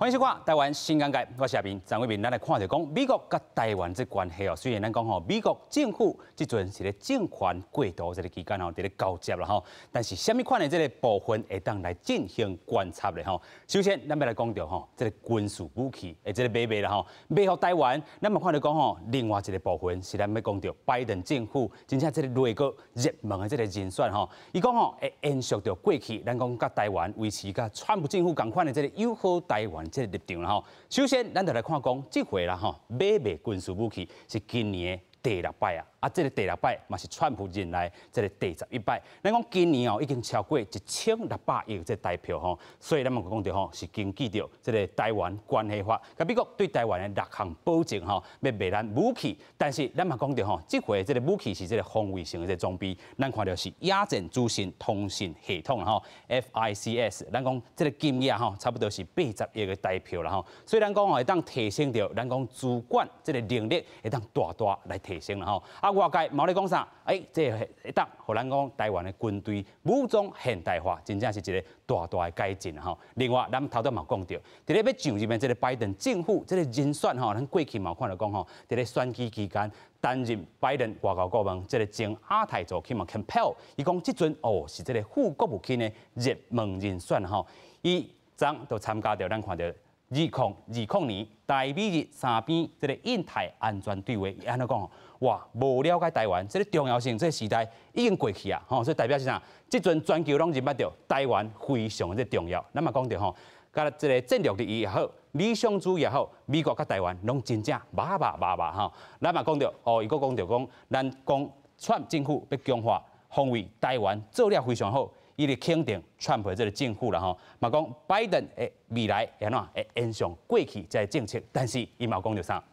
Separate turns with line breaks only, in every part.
歡迎收看《台灣新眼界》，我是阿明張偉明。咱來看著講美國佮台灣這關係哦。雖然咱講吼，美國政府這陣是咧政權過渡這个期間吼，佇咧交接啦吼，但是啥物款的這个部分會當來進行觀察咧吼？首先，咱欲來講著吼，這个軍事武器的這个買賣啦吼，賣予台灣。咱嘛看著講吼，另外一个部分是咱欲講著拜登政府真正這个內閣熱門的這个人選吼，伊講吼會延續著過去，咱講佮台灣維持佮川普政府仝款的這个友好台灣這个立場啦吼。首先，咱就來看講，這回啦吼，買賣軍事武器是今年的第六擺啊！啊，這个第六擺嘛是川普任內這个第11擺。咱講今年哦，已經超過1600億這台票吼，所以咱嘛講著吼，是根據著這个台灣關係法，佮美國對台灣的六項保證吼，欲賣咱武器。但是咱嘛講著吼，這回這个武器是這个防衛性的這個裝備，咱看著是野戰資訊通信系統吼，FICS。咱講這个金額吼，差不多是80億的台票啦吼。所以咱講吼，會當提升著咱講資管這个能力，會當大大來提升啦吼。啊，外界嘛咧講啥？欸，這個會當予咱講台灣的軍隊武裝現代化，真正是一个大大的改進吼。另外，咱頭拄嘛講著，佇咧欲上任的這个拜登政府這个人選吼，咱過去嘛有看著講吼，佇咧選舉期間擔任拜登外交顧問，這个前亞太助卿嘛 Campbell，伊講這陣哦是這个副國務卿的熱門人選吼。伊昨就參加著咱看著2020年台美日三邊這个印太安全對話，伊按怎講？哇，無了解台灣這个重要性，這个時代已經過去啊！吼，所以代表是啥？這陣全球攏認捌著台灣非常的重要。咱嘛講著吼，佮這个戰略利益也好，理想主義也好，美國佮台灣攏真正肉肉肉肉吼。咱嘛講著哦，伊閣講著講，咱講川政府欲強化防衛台灣，做了非常好。伊咧肯定川普這个政府啦吼，嘛講拜登的未來會按怎會延續過去這个政策，但是伊嘛講著啥？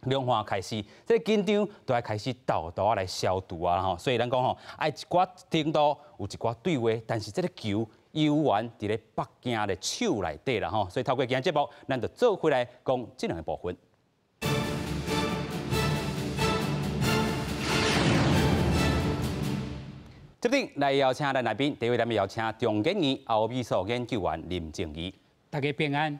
兩岸開始這个緊張，都愛開始沓沓仔來消除啊吼，所以咱講吼，愛一寡程度有一寡對話，但是這个球猶原佇咧北京的手內底啦吼，所以透過今日節目，咱就做伙來講這兩个部分。這陣來邀請咱來賓，第一位咱欲邀請中研院歐美所研究員林靜儀，
大家平安。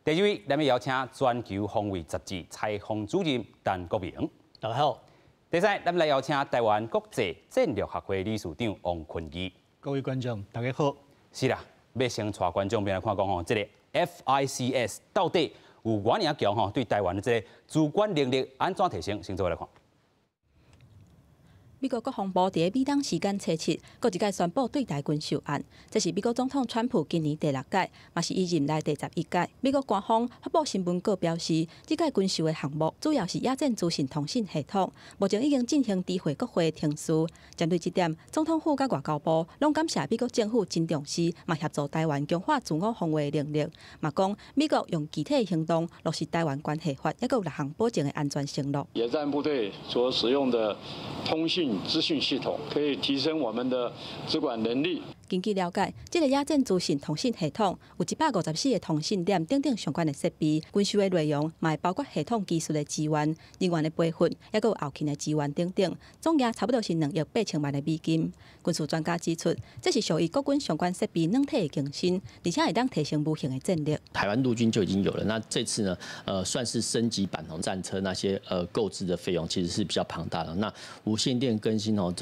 第二位咱欲邀請全球防衛雜誌採訪主任陳國銘，
大家好。
第三，咱來邀請台灣國際戰略學會理事長王坤義，
各位觀眾大家好。
是啦，欲先帶觀眾朋友來看講吼，這个 FICS 到底有偌爾強吼？對台灣的這个資管能力按怎提升？先做伙來看。
美國國防部佇咧美東時間初七，閣一擺宣布對台軍售案。這是美國總統川普今年第六屆，嘛是伊任內第11屆。美國官方發布新聞稿表示，這屆軍售的項目主要是野戰資訊通信系統，目前已經進行知會國會程序。針對這點，總統府佮外交部攏感謝美國政府真重視，嘛協助台灣強化自我防衛能力。嘛講美國用具體行動落實台灣關係法，抑閣有六項保證的安全承諾。
野戰部隊所使用的通信資訊系統可以提升我們的資管能力。
根據了解，這个野戰資訊通信系統有154個通信點等等相關的設備，軍售的內容嘛會包括系統技術的支援、人員的培訓，抑閣有後勤的支援等等，總額差不多是2億8千萬的美金。軍事專家指出，這是屬於國軍相關設備軟體的更新，而且會當提升無形的戰力。
台灣陸軍就已經有了，那這次呢，算是升級版哦，戰車那些購置的費用其實是比較龐大的。那無線電更新哦，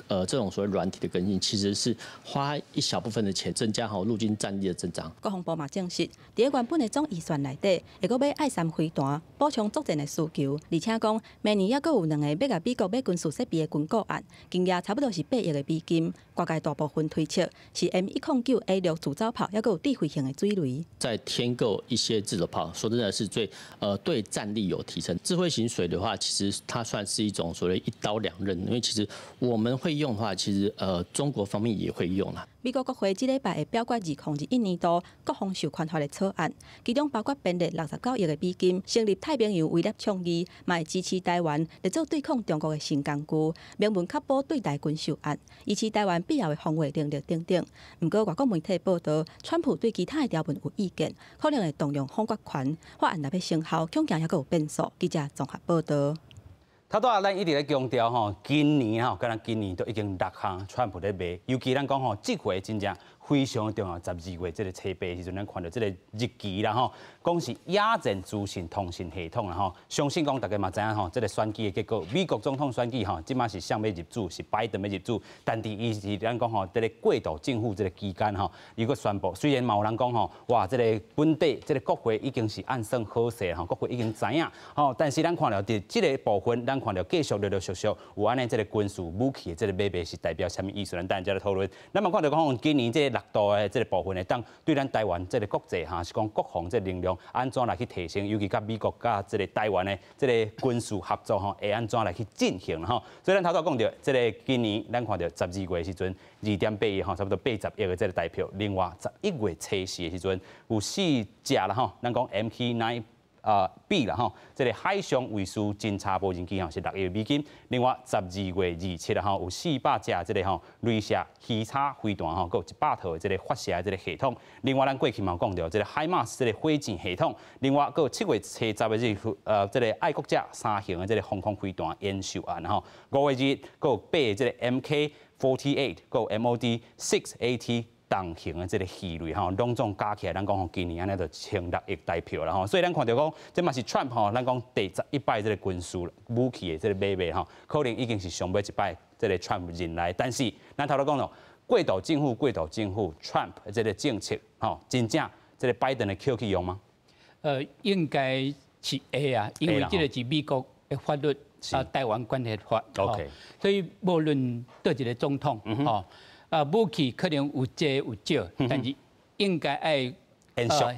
這種所謂軟體的更新，其實是花一小部分的錢，增加好陸軍戰力的增長。
國防部嘛證實，佇咧原本的總預算內底，會閣買愛三飛彈，補充作戰的需求。而且講，明年猶閣有兩个欲共美國買軍事設備的軍購案，金額差不多是8億的美金。外界大部分推測是 M109A6自走炮，猶閣有智慧型的水雷。
再添購一些自走炮，說真的是最對戰力有提升。智慧型水雷的話，其實它算是一種所謂一刀兩刃，因為其實我們會用的話，其實中國方面也會用啦。
美國國會這禮拜會表決2021年度國防授權法的草案，其中包括編列69億的美金，成立太平洋威脅倡議，嘛會支持台灣來做對抗中國的新工具，明文確保對台軍售案，維持台灣必要的防衛能力等等。毋過外國媒體報導，川普對其他的條文有意見，可能會動用否決權，法案若欲生效，恐驚猶閣有變數。記者綜合報導。
頭拄仔咱一直咧強調吼，今年吼，敢若今年都已經六項川普咧賣，尤其咱講吼，這回真正非常重要。12月這个初八時陣，咱看著這个日期啦吼，講是野戰資訊通訊系統啦吼。相信講大家嘛知影吼，這个選舉的結果，美國總統選舉吼，這馬是啥欲入主，是拜登欲入主，但佇伊是咱講吼，這个過渡政府這个期間吼，伊閣宣布，雖然嘛有人講吼，哇，這个本地這个國會已經是按算好勢吼，國會已經知影吼，但是咱看著佇這个部分，咱看著繼續陸陸續續有按呢這个軍事武器的這个買賣是代表啥物意思？咱等下再來討論。咱嘛看著講，今年這个六度的這个部分會當對咱台灣這个國際哈，是講國防這个能量按怎來去提升，尤其佮美國佮這个台灣的這个軍事合作吼，會按怎來去進行吼？所以咱頭拄講著，這个今年咱看著12月時陣，2.8億吼，差不多80億的這个台票。另外11月初四的時陣，有四隻啦吼，咱講 MQ-9B 啦吼，這个海上衛士偵察無人機吼是6億美金。另外12月27吼，有400架這个吼雷射魚叉飛彈吼，閣有100套的這个發射的這个系統。另外咱過去嘛有講著這个海馬斯這个火箭系統。另外閣有7月初十的這個這个愛國者三型的這个防空飛彈演習案吼。5月2日閣有八个這个 MK-48，閣有 MOD-6AT重型的這个魚雷吼，攏總加起來，咱講吼，今年按呢就1600億台票啦吼。所以咱看著講，這嘛是 Trump 吼，咱講第11擺這个軍事武器的這个買賣吼，可能已經是上尾一擺這个 Trump 任內。但是咱頭拄講囉，過渡政府，過渡政府，Trump 這个政策吼，真正這个拜登會抾去用嗎？
應該是會啊，因為這个是美國的法律啊，台灣關係法。 所以無論佗一个總統，吼。啊，武器可能有濟有少，但是應該愛
延續。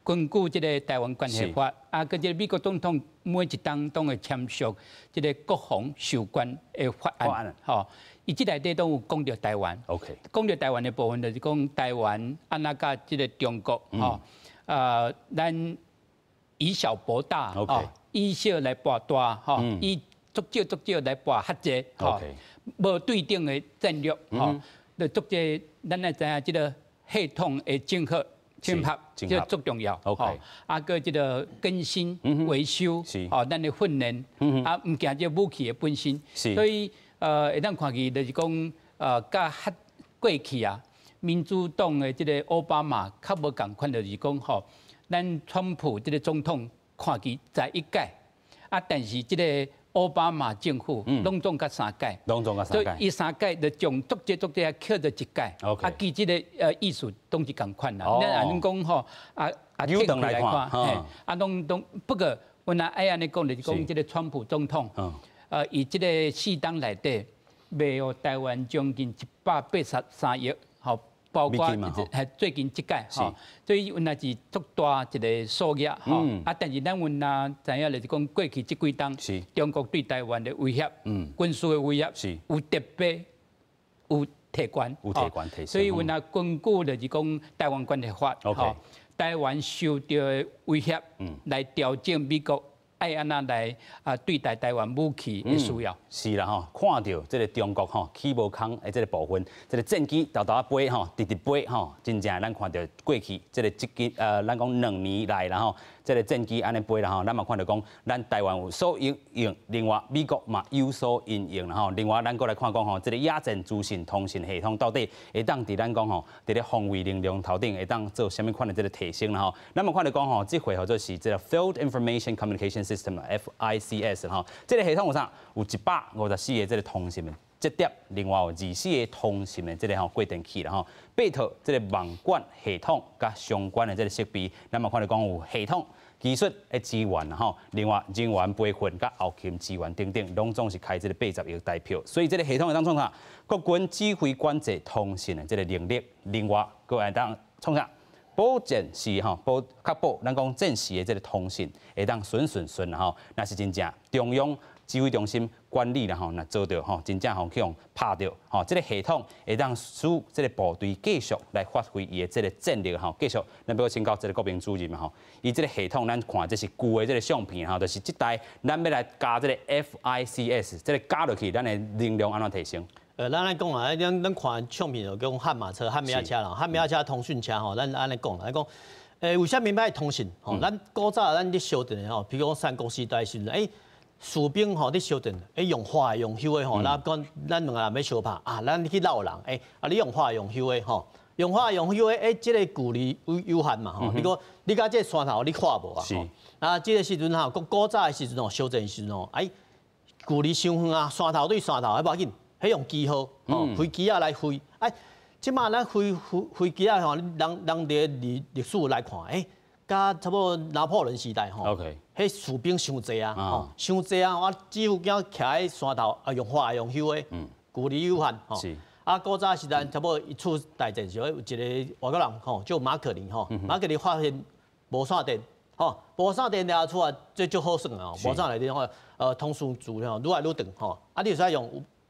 根據這个台灣關係法，啊，閣這个美國總統每一冬攏會簽署這个國防授權的法案，吼，伊這內底攏有講著台灣。 講著台灣的部分就是講台灣按怎佮這个中國，吼，咱以小博大，吼，以小來博大，吼，以足少足少來博較濟，吼，無對等的戰略，吼。就足這，咱愛知影這个系統的整合、整合，這個足重要。 啊，閣這个更新、維修，吼，咱的訓練，啊，毋驚這武器的本身。所以，會當看見就是講，佮較過去啊，民主黨的這个奧巴馬較無仝款，就是講吼，咱川普這个總統看見11屆，啊，但是這个奧巴馬政府攏總佮三屆，
攏總佮三屆，
所以伊三屆就將足濟足濟啊抾做一屆，啊，其實這个意思攏是仝款啦。咱按呢講吼，啊啊，
扭轉來看，
啊，攏攏不過，阮若愛按呢講，就是講這个川普總統，伊這个四冬內底賣予台灣將近183億，吼，包括係最近這屆吼，所以阮也是足大一个數額吼。啊，但是咱阮若知影就是講過去這幾冬，中國對台灣的威脅，軍事的威脅，有特別有提懸，
有提懸提升。
所以阮也根據就是講台灣關係法，吼，台灣受著的威脅，來調整美國愛按怎來啊對待台灣武器的需要。
是啦吼，看著這个中國吼起無空的這个部分，這个戰機沓沓仔飛吼，直直飛吼，真正咱看著過去這个這幾咱講2年來啦吼，這个戰機按呢飛啦吼，咱嘛看著講，咱台灣有所應應，另外美國嘛有所因應啦吼。另外咱閣來看講吼，這个野戰資訊通訊系統到底會當佇咱講吼，佇咧防衛能量頭頂會當做啥物款的這个提升啦吼。咱嘛看著講吼，這回號做是這个 Field Information Communication System（FICS）吼，這个系統有啥？有154个這个通訊的節點，另外有24個通訊的這个吼過電器啦吼，八套這个網管系統佮相關的這个設備，咱嘛看著講有系統技術的支援啦吼，另外人員培訓佮後勤支援等等，攏總是開這个80億台票，所以這个系統會當創啥？國軍指揮管制通訊的這个能力，另外閣會當創啥？保證是吼，保確保咱講戰時的這个通訊會當順順順啦吼，若是真正中央指揮中心管理啦吼，若遭著吼，真正吼去予拍著吼，這个系統會當使這个部隊繼續來發揮伊的這个戰力吼，繼續咱欲請教這个國民主任嘛吼，伊這个系統咱看這是舊的這个相片吼，就是這台咱欲來加這个 FICS，這个加落去，咱的能量按怎提升？
咱來講啊，咱看相片就講悍馬車、悍馬車啦，悍馬車通訊車吼，咱按呢講來講，為啥物欲愛通訊？吼，咱古早咱咧相戰吼，比如講三國時代時陣，士兵吼咧相戰，用火的用火的吼，咱講咱兩个人欲相拍啊，咱去鬧人，啊你用火用火的吼，
融化溶朽的，欸，這個距離有限嘛吼。你佮這個山頭你看無啊？啊，這個時陣吼，古早的時陣吼，小戰時陣吼，哎，距離傷遠啊，山頭對山頭，無要緊，彼用機號，吼，飛機仔來飛。哎，這馬咱飛機仔吼，人人佇歷史來看，欸，佮差不多拿破崙時代吼，彼士兵傷濟啊，吼，傷濟啊，我指揮官徛佇山頭啊，融化溶朽的，距離有限，吼。啊，古早時代差不多一次大戰時，有一個外國人吼，叫馬可尼吼，馬可尼發現無線電，吼，無線電了出來，這足好耍哦，無線電吼，通訊自吼愈來愈長吼，啊，你會使用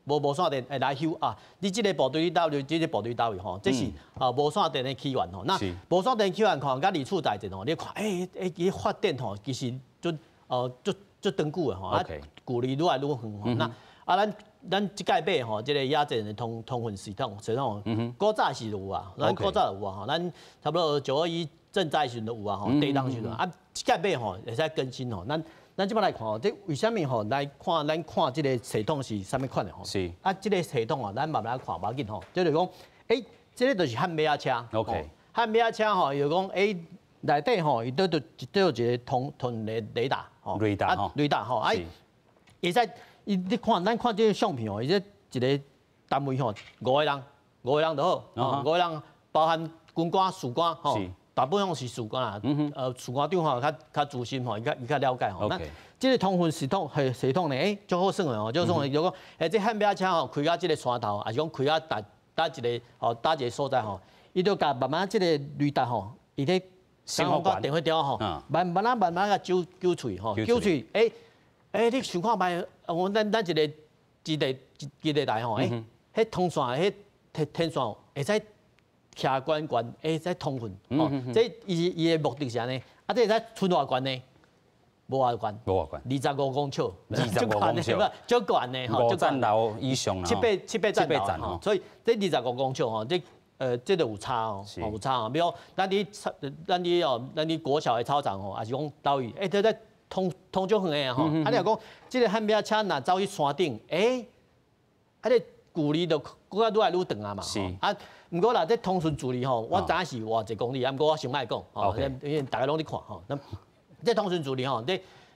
無線電會來修啊，你這個部隊佇佗位，這個部隊佗位吼，這是啊無線電的起源吼。那無線電起源看，佮二次大戰吼，你看，欸欸，伊發展吼，其實足長久的吼，啊，距離愈來愈遠吼。那啊，咱這屆買吼，這個野戰的通訊系統，古早時就有啊，咱古早就有啊吼，咱差不多9·21震災時就有啊吼，地動時陣啊，這屆買吼會使更新吼，咱這擺來看吼，這為啥物吼來看咱看這個系統是啥物款的吼？啊，這個系統啊，咱慢慢看無要緊吼，就是講，欸，這個就是悍馬車。悍馬車吼，伊就講，欸，內底吼，伊都有一個通的雷達吼。
雷達吼。
雷達吼，啊，會使。伊你看，咱看這個相片哦，伊這一個單位吼，五個人，五個人就好，五個人包含軍官、士官吼，大部分是士官啦，士官長吼較資深吼，伊較了解吼。那這個通訊系統呢，欸，足好耍的哦，足好耍的，就講，欸，這悍馬車吼，開到這個山頭，抑是講開到佗一個吼，佗一個所在吼，伊就共慢慢這個雷達吼，伊咧電話條吼，慢慢仔慢慢共揪揪喙吼，揪喙，欸。欸，你想看覓？我咱一個基地台吼，欸，彼通線，彼天線會使徛懸懸，會使通訊，吼，這伊的目的是按呢。啊，這會使賰偌懸呢？無偌懸，
無偌懸，25
公尺，
25公尺，
足懸的吼，
五層樓以上啦，
七八層樓吼，所以這25公尺吼，這就有差哦，有差哦。比如咱佇國小的操場吼，抑是講佗位，欸，這在通足遠的吼，啊！你若講這個悍馬車若走去山頂，欸，啊，這距離就閣較愈來愈長啊嘛。啊，毋過啦，這通訊距離吼，我知影是偌濟公里，啊，毋過我先莫講，吼，因為大家攏咧看吼。那這通訊距離吼，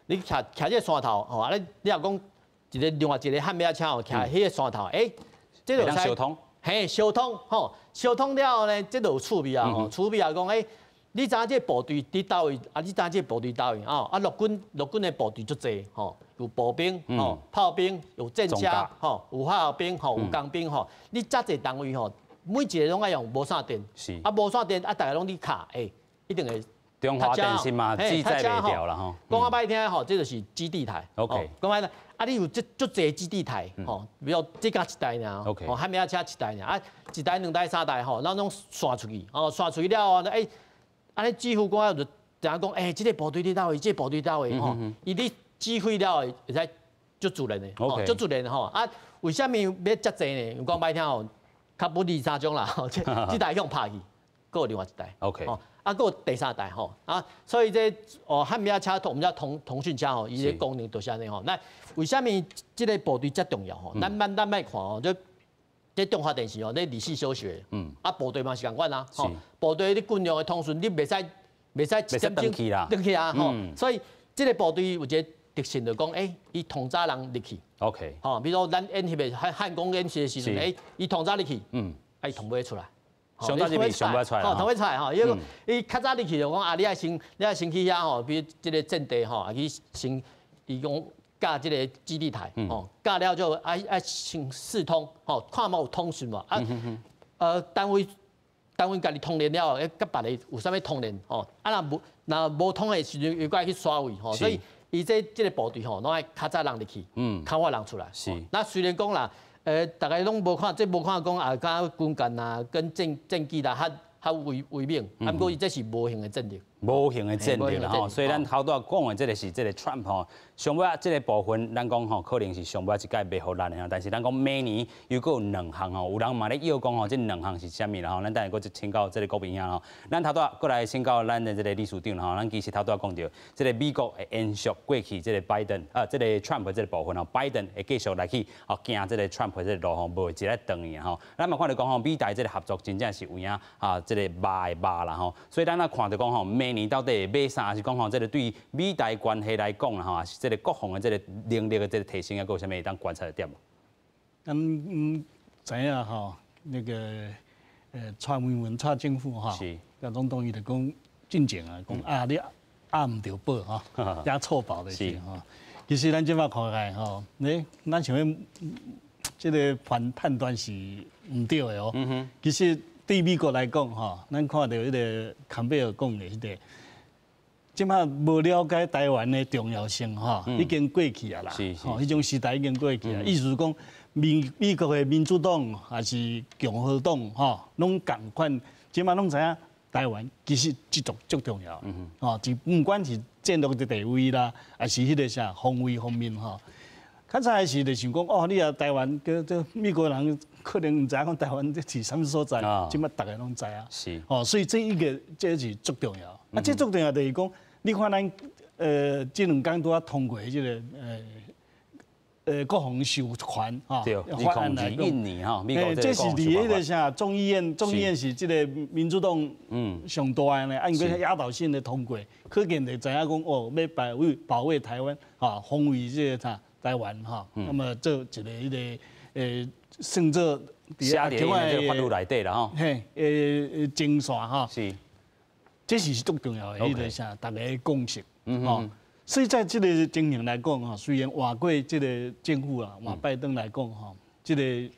你徛這個山頭吼，啊，你若講一個另外一個悍馬車吼，徛彼個山頭，欸，這就
相通，
嘿，相通吼，相通了後呢，這就有趣味啊，吼，趣味啊，講欸。你知影這個部隊佇佗位？啊，你知影這個部隊佗位？哦，啊，陸軍的部隊足濟吼，有步兵、吼炮兵、有戰車、吼有化學兵、吼有工兵吼。你遮濟單位吼，每一個攏愛用無線電。啊，無線電啊，逐个攏咧敲，欸，一定會。
中華電信嘛，志在袂掉啦吼。
講較歹聽吼，這就是基地台。 講歹聽，啊，你有這足濟基地台吼，比如這敢一台爾，吼，悍馬車一台爾，啊，一台、兩台、三台吼，咱攏線出去，哦，線出去了後，欸。按呢指揮官就知影講，欸，這個部隊佇佗位，這個部隊佗位吼，伊咧指揮了後會使足自然的，足自然的吼。啊，為啥物欲遮濟呢？講歹聽吼，較不二三種啦，吼，這台予拍去，閣有另外一台。 啊，閣有第三台吼，啊，所以這哦，悍馬車我們叫通訊車吼，伊的功能就是按呢吼。那為啥物這個部隊遮重要吼？咱莫看哦，這中華電信哦，咧24小時，啊，部隊嘛是仝款啊，吼，部隊你軍用的通訊你袂使一點鐘斷去啊，吼，所以這個部隊有一個特性就講，欸，伊通早人入去吼，比如說咱演翕的漢光演習的時陣，欸，伊通早入去，啊，伊通袂出來，
上早入去上袂出來，
吼，通袂出來吼，伊講伊較早入去就講啊，你愛先去遐吼，比如這個陣地吼，啊去先，伊講。架這個基地台，吼，架了之後愛先試通，吼，看嘛有通訊無？啊，單位家己通聯了後，欸，佮別个有啥物通聯？吼，啊，若無通的時陣，又閣愛去刷位，吼，所以伊這個部隊吼，攏愛較早人入去，較晚人出來。那雖然講啦，逐个攏無看，這無看講啊，敢軍艦啊，跟戰機啦，較威猛，啊，毋過伊這是無形的戰力。
無形的戰力啦吼，所以咱頭拄仔講的這个是這个 Trump 吼，上尾仔這个部分，咱講吼可能是上尾仔一屆袂予咱的吼，但是咱講明年又閣有兩項吼，有人嘛咧臆講吼，這兩項是啥物啦吼？咱等下閣請教這个國民兄吼，咱頭拄仔閣來請教咱的這个理事長吼，咱其實頭拄仔講著，這个美國會延續過去這个拜登啊，這个 Trump 這个部分吼，拜登會繼續來去哦行這个 Trump 這个路吼，無會一個轉去吼。咱嘛看著講吼，美台這个合作真正是有影啊，這个肉的肉啦吼，所以咱若看著講吼，明年到底會買啥，還是講吼，這个對美台關係來講啦吼，是這个國防的這个能力的這个提升，抑閣有啥物會當觀察的點無？
咱知影吼，那個蔡英文蔡政府吼，甲總統伊就講進前啊，講啊你押毋著寶吼，押錯寶就是吼。其實咱這擺看來吼，你咱想欲這个判斷是毋對的哦。其實對美國來講吼，咱看著彼个坎貝爾講的彼个，這擺無了解台灣的重要性吼，已經過去啊啦。吼，彼種時代已經過去啊。意思是講，美國的民主黨還是共和黨吼，攏仝款，這擺攏知影台灣其實這足足重要。吼，就毋管是戰略的地位啦，還是彼个啥防衛方面吼。較早的時就想講，哦，你啊台灣，叫這美國人可能毋知影講台灣這是啥物所在，這擺逐个攏知影。哦，所以這一个這是足重要。啊，這足重要就是講，你看咱這兩工拄仔通過這个國防授權吼，
法案來講，年吼，美國
這是佇彼个啥眾議院，眾議院是這个民主黨上大的呢，啊，因為壓倒性的通過，可見就知影講哦，欲保衛台灣，哈，防衛這個啥台灣哈，那麼做一个彼个算做
寫佇這個法律內底啦吼，
嘿，前線吼，這是足重要的彼个啥，逐个共識，吼。所以在這个情形來講，吼，雖然換過這个政府啦，換拜登來講，吼，這个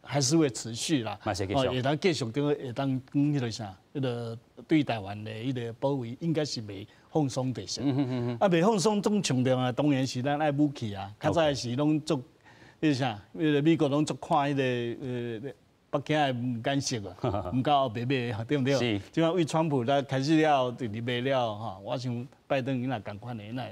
還是會持續啦，哦，會當繼續會當講彼个啥，彼个對台灣的彼个保衛應該是袂放鬆的是。啊，袂放鬆，總強調啊，當然是咱愛武器啊，較早的時攏足，彼个啥，彼个美國攏足看彼个北京的毋敢食啊，毋敢烏白買，對毋對？
是。
這擺為川普來開始了，直直賣了吼，我想拜登伊若仝款的，伊若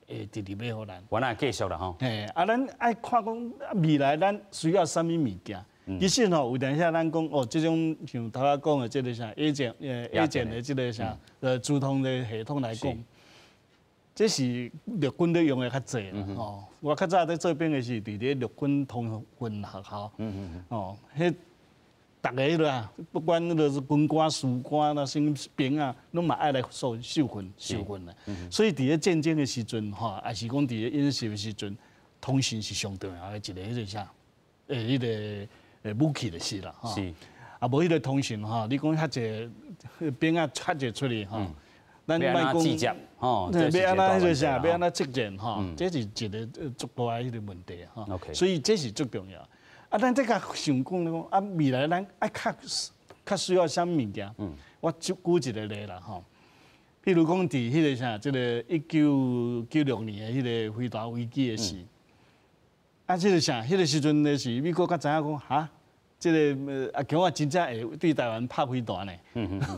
會直直賣予咱。
我若繼續啦吼。
嘿，啊，咱愛看講未來咱需要啥物物件？其實吼，有當時咱講哦，這種像頭仔講的這个啥 A 戰A 戰的這个啥資通的系統來講，這是陸軍咧用的較濟啦吼。我較早佇做兵的時，佇咧陸軍通訊學校，哦，彼逐个彼落啊，不管彼个是軍官、士官啦，啥物兵啊，攏嘛愛來受訓啦。所以佇咧戰爭的時陣吼，抑是講佇咧演習的時陣，通訊是上重要的一个彼个啥，彼个武器就是啦。啊，無彼个通訊吼，你講遐濟兵仔較濟出去吼，咱莫講，
吼，
欲按怎彼个啥，欲按怎作戰吼，這是一个足大的彼个問題吼。所以這是足重要。啊，咱這較想講咧講，啊，未來咱愛較需要啥物物件？我就舉一个例啦吼。譬如講，佇彼个啥，這个1996年的彼个飛彈危機的時，啊，這个啥，彼个時陣的是美國才知影講，哈，這个阿共仔真正會對台灣拍飛彈呢。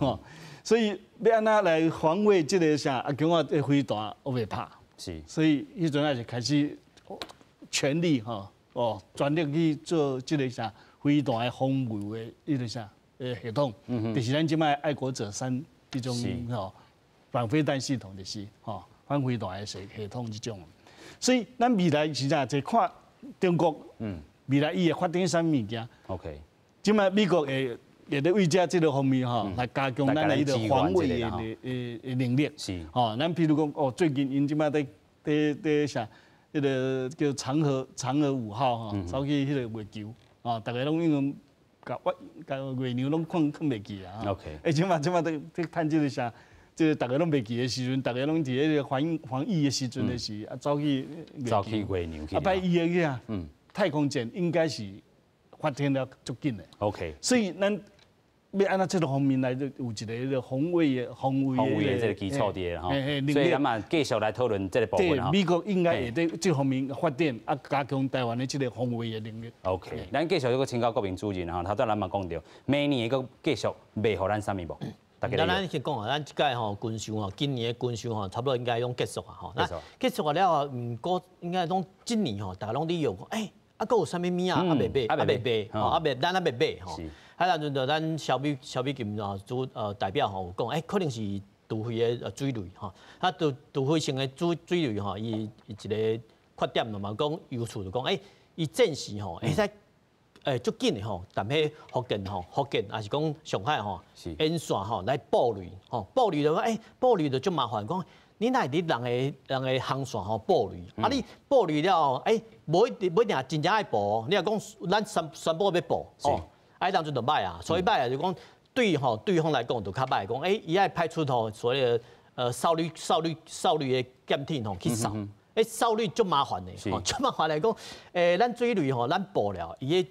吼，所以欲按怎來防衛這个啥阿共仔的飛彈，我袂拍。所以彼陣也是開始全力吼。哦，全力去做這个啥飛彈的防衛的彼个啥系統，就是咱這擺愛國者三這種吼反飛彈系統，就是吼反飛彈的系統這種。所以咱未來是啥？就看中國，未來伊會發展啥物物件。這擺美國會咧為這個方面吼來加強咱的彼个防衛的能力。吼，咱譬如講，哦，最近𪜶這擺佇啥？彼个叫嫦娥5號吼，走去彼个月球，哦，逐个攏已經共月娘攏看袂記啊。 欸，這擺佇趁這个啥，這個逐个攏袂記的時陣，逐个攏佇彼个防疫的時陣的時，啊，走去
走去月娘去。
啊，擺伊的去啊，太空艦應該是發展了足緊的。 所以咱欲按怎這个方面來，有一个彼个防衛
防衛的這个基礎佇吼，所以咱嘛繼續來討論這个部分吼。
美國應該會佇這方面發展，啊，加強台灣的這个防衛的能力。
OK，咱繼續閣請教國民主任吼，頭拄咱嘛講著，明年會閣繼續賣予咱啥物無？
咱先講啊，咱這屆吼軍售吼，今年的軍售吼，差不多應該攏結束啊吼。那結束了後，毋過應該講這年吼，大家攏咧用講，欸，啊，閣有啥物物啊？猶未買，猶未買，吼，猶未，咱猶未買吼。啊，當陣就咱蕭美蕭美琴吼主代表吼有講，欸，可能是除非的水雷吼，啊，除除非性的水水雷吼，伊一個缺點嘛講優處就講，欸，伊戰時吼會使。欸，足緊的吼，踮彼福建吼，福建抑是講上海吼，沿線吼來布雷吼，布雷就講，欸，布雷就足麻煩，講你若會佇人的人的航線吼布雷，啊你布雷了後，欸，無一定無一定真正愛布，你若講咱宣宣布欲布，哦，啊，當陣就歹啊，所以歹啊就講對吼對方來講就較歹，講欸，伊愛派出吼所謂的掃雷掃雷掃雷的艦艇吼去掃，欸，掃雷足麻煩的，吼足麻煩來講，欸，咱水雷吼咱布了，伊的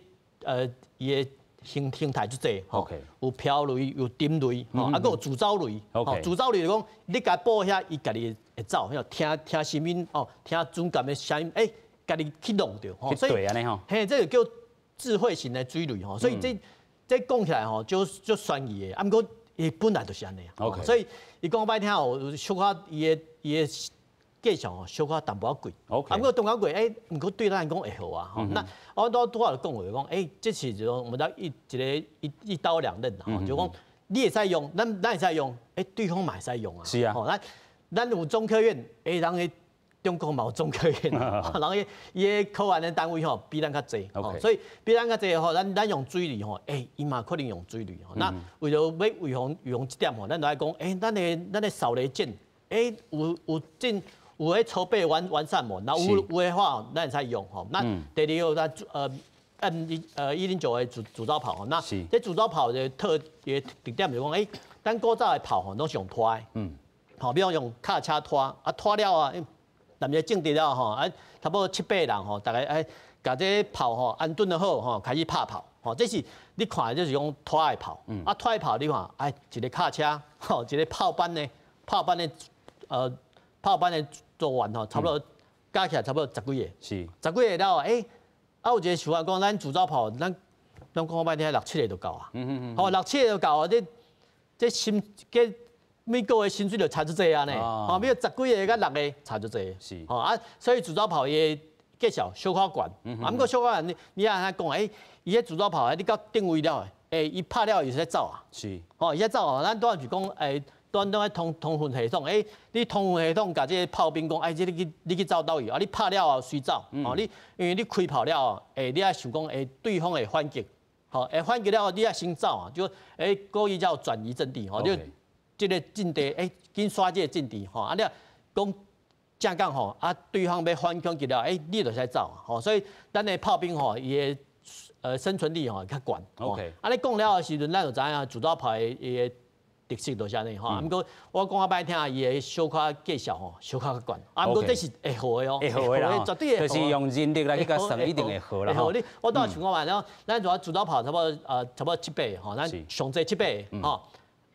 伊的形形態足濟，吼，有漂雷，有沉雷，吼，啊，閣有自走雷，吼，自走雷就講你共布遐，伊家己會走，聽聽聲音，哦，聽軍艦的聲音，欸，家己去弄著，吼，
所以，
嘿，這個叫智慧型的水雷，吼，所以這這講起來吼，就足懸疑的，啊，毋過伊本來就是按呢，所以伊講歹聽哦，小可伊的伊的。價錢吼，小可淡薄仔貴，啊，毋過淡薄仔貴，欸，毋過對咱來講會好啊，吼。那我拄拄仔就講話講，欸，這是就講我們一一個一一刀兩刃吼，就講你會使用，咱咱會使用，欸，對方嘛會使用啊。
是啊。
吼，咱咱有中科院，欸，人家中國嘛有中科院，人伊伊的科研的單位吼比咱較濟，所以比咱較濟吼，咱咱用水雷吼，欸，伊嘛可能用水雷吼。那為著欲預防預防這點吼，咱就愛講，欸，咱的咱的掃雷艦，欸，有有進。有咧籌備完完善無？那有有的話，咱會使用吼。那第二個，咱M 一109的自自走炮吼。那這自走炮的特的特點就是講，欸，咱古早的炮吼攏是用拖的，吼，比如用卡車拖，啊拖了啊，踮一個陣地了吼，啊差不多七八人吼，逐家欸，共這炮吼安頓得好吼，開始拍炮，吼，這是你看的就是講拖的炮，啊拖的炮你看，哎，一個卡車，吼，一個炮班的炮班的炮班的組員吼，差不多加起來差不多十幾個，十幾個了後，欸，啊有一個想法講，咱自走炮，咱咱講歹聽，六七個就夠啊，吼，六七個就夠啊，這這薪這每個月薪水就差足濟啊呢，吼，比如十幾個佮六個差足濟，吼啊，所以自走炮伊的價錢小可懸，啊，毋過小可懸，你你按怎講？欸，伊彼自走炮，你到定位了，欸，伊拍了伊會使走啊，吼，伊使走啊，咱拄仔是講，欸。端端愛通通訊系統，欸，你通訊系統共這个炮兵講，哎，這你去你去走佗位，啊，你拍了後隨走，哦，你因為你開炮了後，欸，你愛想講，欸，對方會反擊，吼，會反擊了後，你愛先走啊，就欸，故意叫轉移陣地，吼，就這个陣地，欸，緊刷這个陣地，吼，啊，你講正講吼，啊，對方欲反攻擊了，欸，你就使走，吼，所以咱的炮兵吼，伊的生存力吼較懸
，OK，
啊，你講了的時陣，咱就知影自走炮的伊的特色就是按呢吼，毋過我講較歹聽，伊的小可價數吼，小可較懸。啊，毋過這是會好的哦，
會好的啦，絕對會。就是用人力來去共算，一定會好啦。
會好，你我拄仔想講嘛，然後咱主要自走炮差不多差不多七八個吼，咱上濟七八個吼。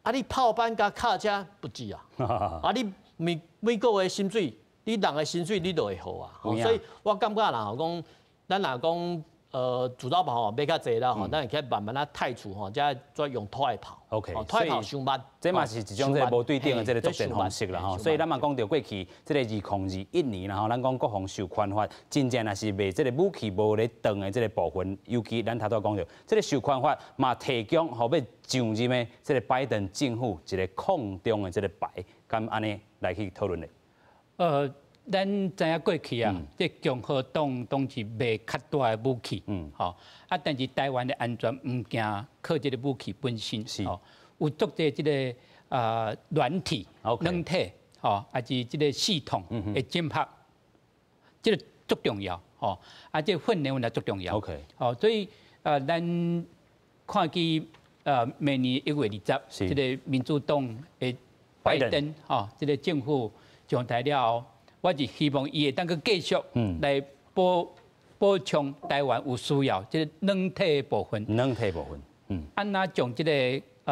啊，你炮班佮卡車不止啊，啊，你每每個月薪水，你人的薪水你都會好啊。所以我感覺啦，講咱若講。自走炮吼買較濟啦吼，咱會起慢慢仔汰除吼，才再用拖的炮。
OK，
拖的炮傷慢。
這嘛是一種這個無對等的這個作戰方式啦吼。所以咱嘛講著過去這個2021年啦吼，咱講國防授權法，真正若是賣這個武器無咧斷的這個部分，尤其咱頭拄講著，這個授權法嘛提供予欲上任的這個拜登政府一個抗中的這個牌，敢按呢來去討論咧？
咱知影過去啊，這共和黨攏是賣較大的武器，吼啊，但是台灣的安全毋驚靠這個武器本身，吼，有足濟這个軟體、軟體，吼，抑是這個系統的整合，這個足重要，吼，啊，這個訓練也足重要，吼，所以咱看見明年1月20，這個民主黨的拜登，吼，這個政府上台了後。我是希望伊會當閣繼續來補補充台灣有需要這個軟體的部分。
軟體部分，
按怎將這個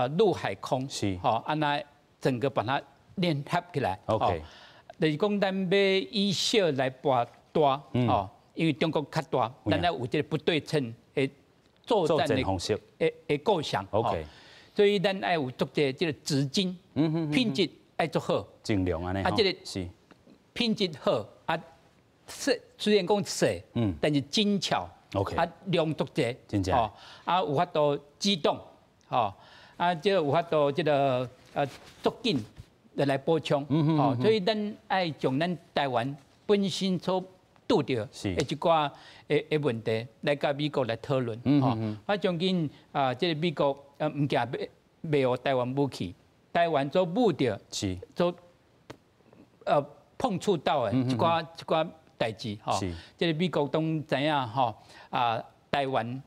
陸海空吼，按怎整個把它聯合起來。 就是講咱欲以小來博大，吼，因為中國較大，咱愛有這個不對稱的作戰的的構想。所以咱愛有足濟這個資金，品質愛足好，
盡量按呢，
啊，這個是品質好，啊，細雖然講細，但是精巧
，OK，
啊量足濟，
真正，
吼，啊有法度機動，吼，啊這個有法度這個足緊來補充，吼，所以咱愛將咱台灣本身所拄著的一寡的問題來佮美國來討論，吼，我將近啊，這個美國毋驚賣予台灣武器，台灣所遇著，所碰觸到的一寡代誌，吼，這個美國攏知影吼，啊，台灣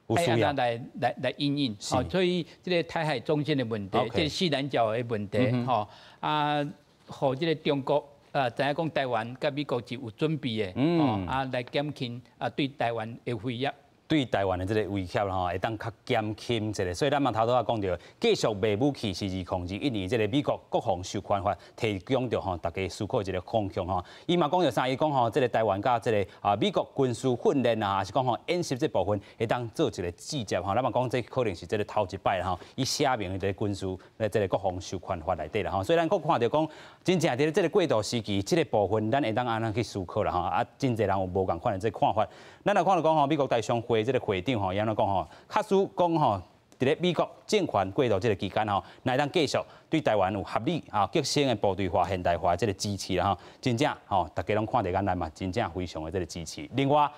愛按怎來因應，吼，所以這個台海中線的問題，這個西南角的問題，吼，啊，予這個中國。知影講台灣佮美國是有準備的，哦，啊來減輕啊對台灣的威脅。
對台灣的這個威脅吼，會當較減輕一下。所以咱嘛頭拄仔講著，繼續賣武器是2021年這個美國國防授權法提供著吼，大家思考一個方向吼。伊嘛講著啥？伊講吼，這個台灣佮這個啊美國軍事訓練啊，還是講吼演習這部分，會當做一個銜接吼。咱嘛講這可能是這個頭一擺吼，伊寫明這個軍事咧這個國防授權法內底啦吼。所以咱閣看著講，真正佇這個過渡時期，這個部分咱會當按怎去思考啦吼。啊，真濟人有無仝款的這個看法。咱來看著講吼，美國台商會這個會長吼，伊按怎講吼，確實講吼，佇咧美國政權過渡這個期間吼，若會當繼續對台灣有合理啊、革新的部隊化、現代化這個支持啦吼，真正吼，大家攏看佇眼內嘛，真正非常的這個支持。另外，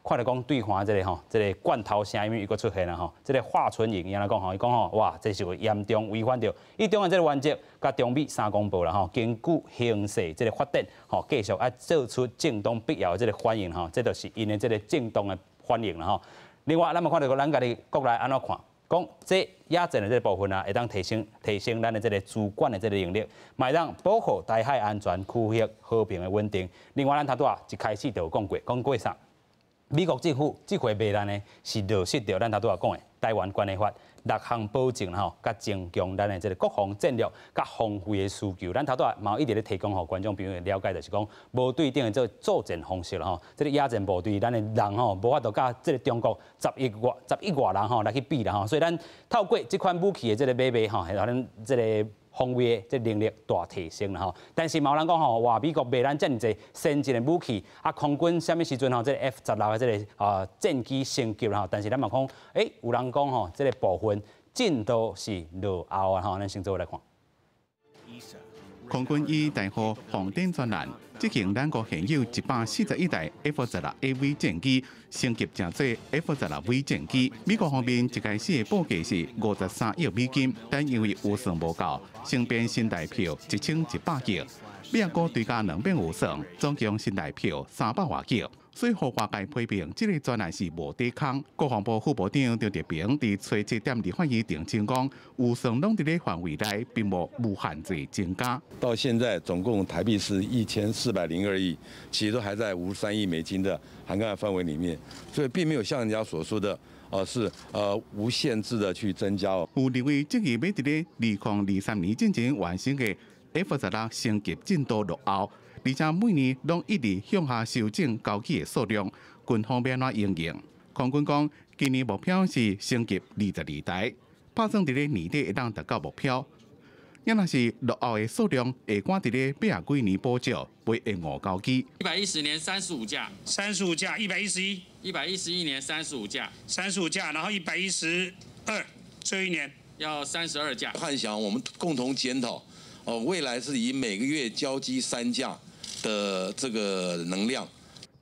看著講對岸這個吼，這個罐頭聲音又閣出現啦吼，這個華春瑩伊按怎講吼，伊講吼，哇，這是有嚴重違反著一中的這個原則，佮中美三公報啦吼，根據形勢這個發展吼，繼續愛做出正當必要的這個反應吼，這就是𪜶的這個正當的反應啦吼。另外，咱嘛看著講，咱家己國內按怎看？講這野戰的這個部分啊，會當提升提升咱的這個主管的這個能力，嘛會當保護台海安全、區域和平的穩定。另外，咱頭拄仔一開始就有講過，講過啥？美國政府這回賣咱的是落實著咱頭拄仔講的台灣關係法六項保證吼，佮增強咱的這個國防戰略、佮防衛的需求。咱頭拄仔嘛一直咧提供予觀眾朋友了解，就是講無對等的這個作戰方式啦吼。這個野戰部隊，咱的人吼無法度佮這個中國10億外人吼來去比啦吼。所以咱透過這款武器的這個買賣吼，會予咱這個防衛的這能力大提升啦吼。但是嘛有人講吼，哇，美國賣咱遮爾濟先進的武器，啊，空軍啥物時陣吼，這個 F-16的這個啊戰機升級啦吼。但是咱嘛講，欸，有人講吼，這個部分進度是落後啊吼，咱先做伙來看。
空軍以代號紅頂專案，執行咱國現有141台 F-16AV 戰機升級成做 F-16V 戰機。美國方面一開始的報價是53億美金，但因為預算無夠，先編新台票1100億。美國追加兩筆預算，總共新台票300外億。所以，予外界批評這個專案是無底空。國防部副部長張德平佇初七踮立法院澄清講，預算攏佇咧範圍內，並無無限制增加。
到現在總共台幣是1402億，其實都還在53億美金的涵蓋範圍裡面，所以並沒有像人家所說的，是無限制的去增加。
有認為，這個欲佇咧2023年進前完成的 F-16升級進度落後。而且每年攏一直向下修正交機的數量，軍方欲按怎因應？空軍講，今年目標是升級22台，拍算佇咧年底會當達到目標。也若是落後的數量，會趕佇咧八十幾年補足，袂延誤交機。
110年35架，35
架，111，111
年35架，35
架，然後112，最後一年
要32架。
漢翔，我們共同檢討，哦，未來是以每個月交機3架的這個能量。